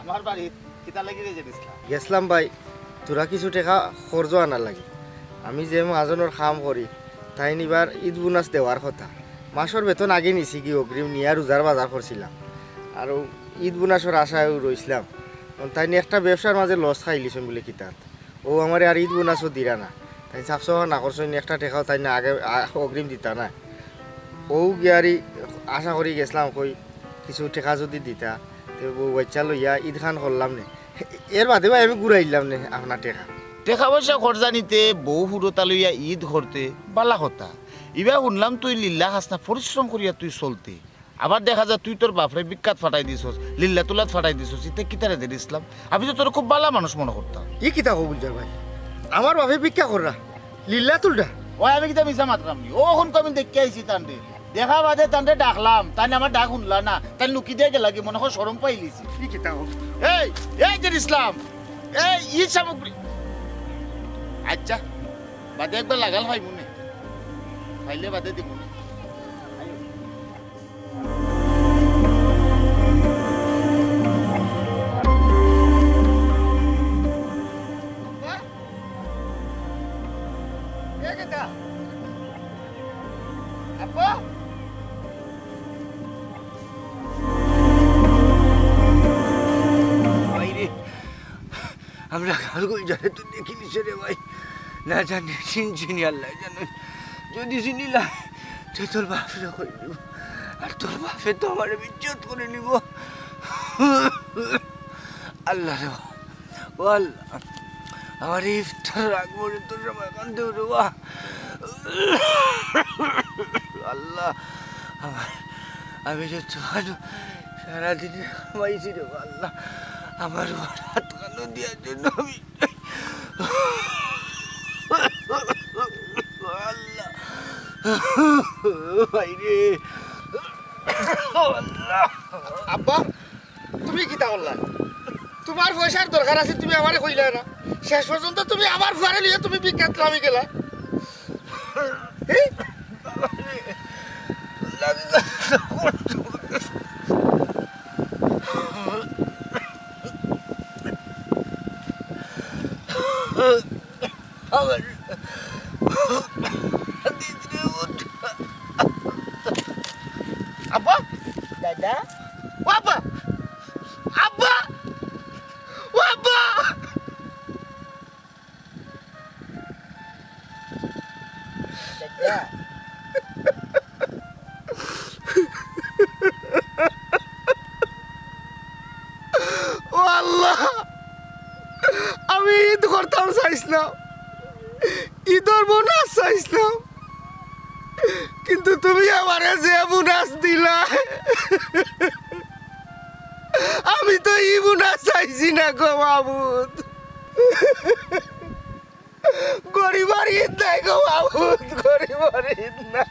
আমার বাড়িত কিতা লাগি রে জেড ইসলাম? গেছলাম ভাই, থুড়া কিছু টেকা কর্জ আনার লাগি। আমি যে মহাজনর কাম করি, তাইন ইবার ইদ বোনাস দেওয়ার কথা। মাসর বেতন আগে নিছি গি অগ্রিম নিয়া রোজার বাজার করছিলাম। আর অউ ইদ বোনাসর আশায় অউ রইছলাম। তাইন একটা ব্যবসার মাঝে লস খাইলিছইন বুলে কিতাত। অউ আমারে আর ইদ বোনাসও দিরা না। তাইন সাফ সাফা না করছইন, একটা টেকাও তাইন আগে আ-, অগ্রিম দিতা না। অউ গিয়ারি আশা করি গেছলাম কই কিছু টেকা যদি দিতা, তে বউ বাচ্চা লইয়া ইদ খান করলাম নে। এর বাদে ভাই আমি ঘুরাইলাম নে আপনার টেকা। টেকা পয়সা কর্জা নিতে, বউ হুরতা লইয়া ইদ করতে, বালা কথা। ইবা হুনলাম তুই লিল্লা খাস না, পরিশ্রম করিয়া তুই চলতে। আবার দেখা যায় তুই তোর বাপরে ভিক্ষাত ফাটাই দিছস, লিল্লা তুলাত ফাটাই দিছস, ইতে কিতারে জেড ইসলাম? আমি তো তোরে খুব বালা মানুষ মনো করতাম। ই কিতা কও গুলজার ভাই? আমার বাপে ভিক্ষা কররা, লিল্লা তুলরা? ওই আমি কিতা মিছা মাতরাম নি? অখন তো আমি দেখিয়া আইছি তানরে। দেখা বাদে তানরে ডাকলাম, তাইন আমার ডাক হুনলা না, তাইন লুকি দিয়া গেলা গি, মনো কয় শরম পাইলিছে। ই কিতা কও? এই, এই জেড ইসলাম, এই, ই সামগ্রী। আচ্ছা, বাদে একবার লাগাল পাইমু নে, পাইলে বাদে দিমু নে। আমরা কার কই যারে তো দেখিলিছে রে ভাই। না জানি, চিনছি নি, আল্লায় জানইন। যদি চিনিলাই, তে তোর বাপরে কই দিব। আর তোর বাপে তো আমারে বেইজ্জত করি নিব। আল্লাহ রে, ও আল্লাহ, আমার ইফতার আগ পর্যন্ত সবাই কান্দে রে বা। আল্লাহ, আমার, আমি যে তোমার সারাদিন কামাইছি রে বা আল্লাহ, আমার উপর হাত কানো দিয়া জন্য আমি আল্লাহ। ভাই রে। আল্লাহ। আব্বা, তুমি কিতা করলা? তোমার পয়সার দরকার আছে, তুমি আমারে কইলা না। শেষ পর্যন্ত তুমি আমার ফুয়ারে লইয়া তুমি ভিক্ষাত লামি গেলা। এই? আব্বা, দাদা। ও আব্বা, আব্বা, ও আব্বা। ও আল্লাহ, আমি ঈদ করতাম চাইছিলাম, ঈদর বোনাস চাইছিলাম, কিন্তু তুমি আমারে যে বোনাস দিলা, আমি তো ই বোনাস চাইছি না গো মাবুদ। গরিবর ঈদ নাই গো মাবুদ, গরিবর ঈদ নাই।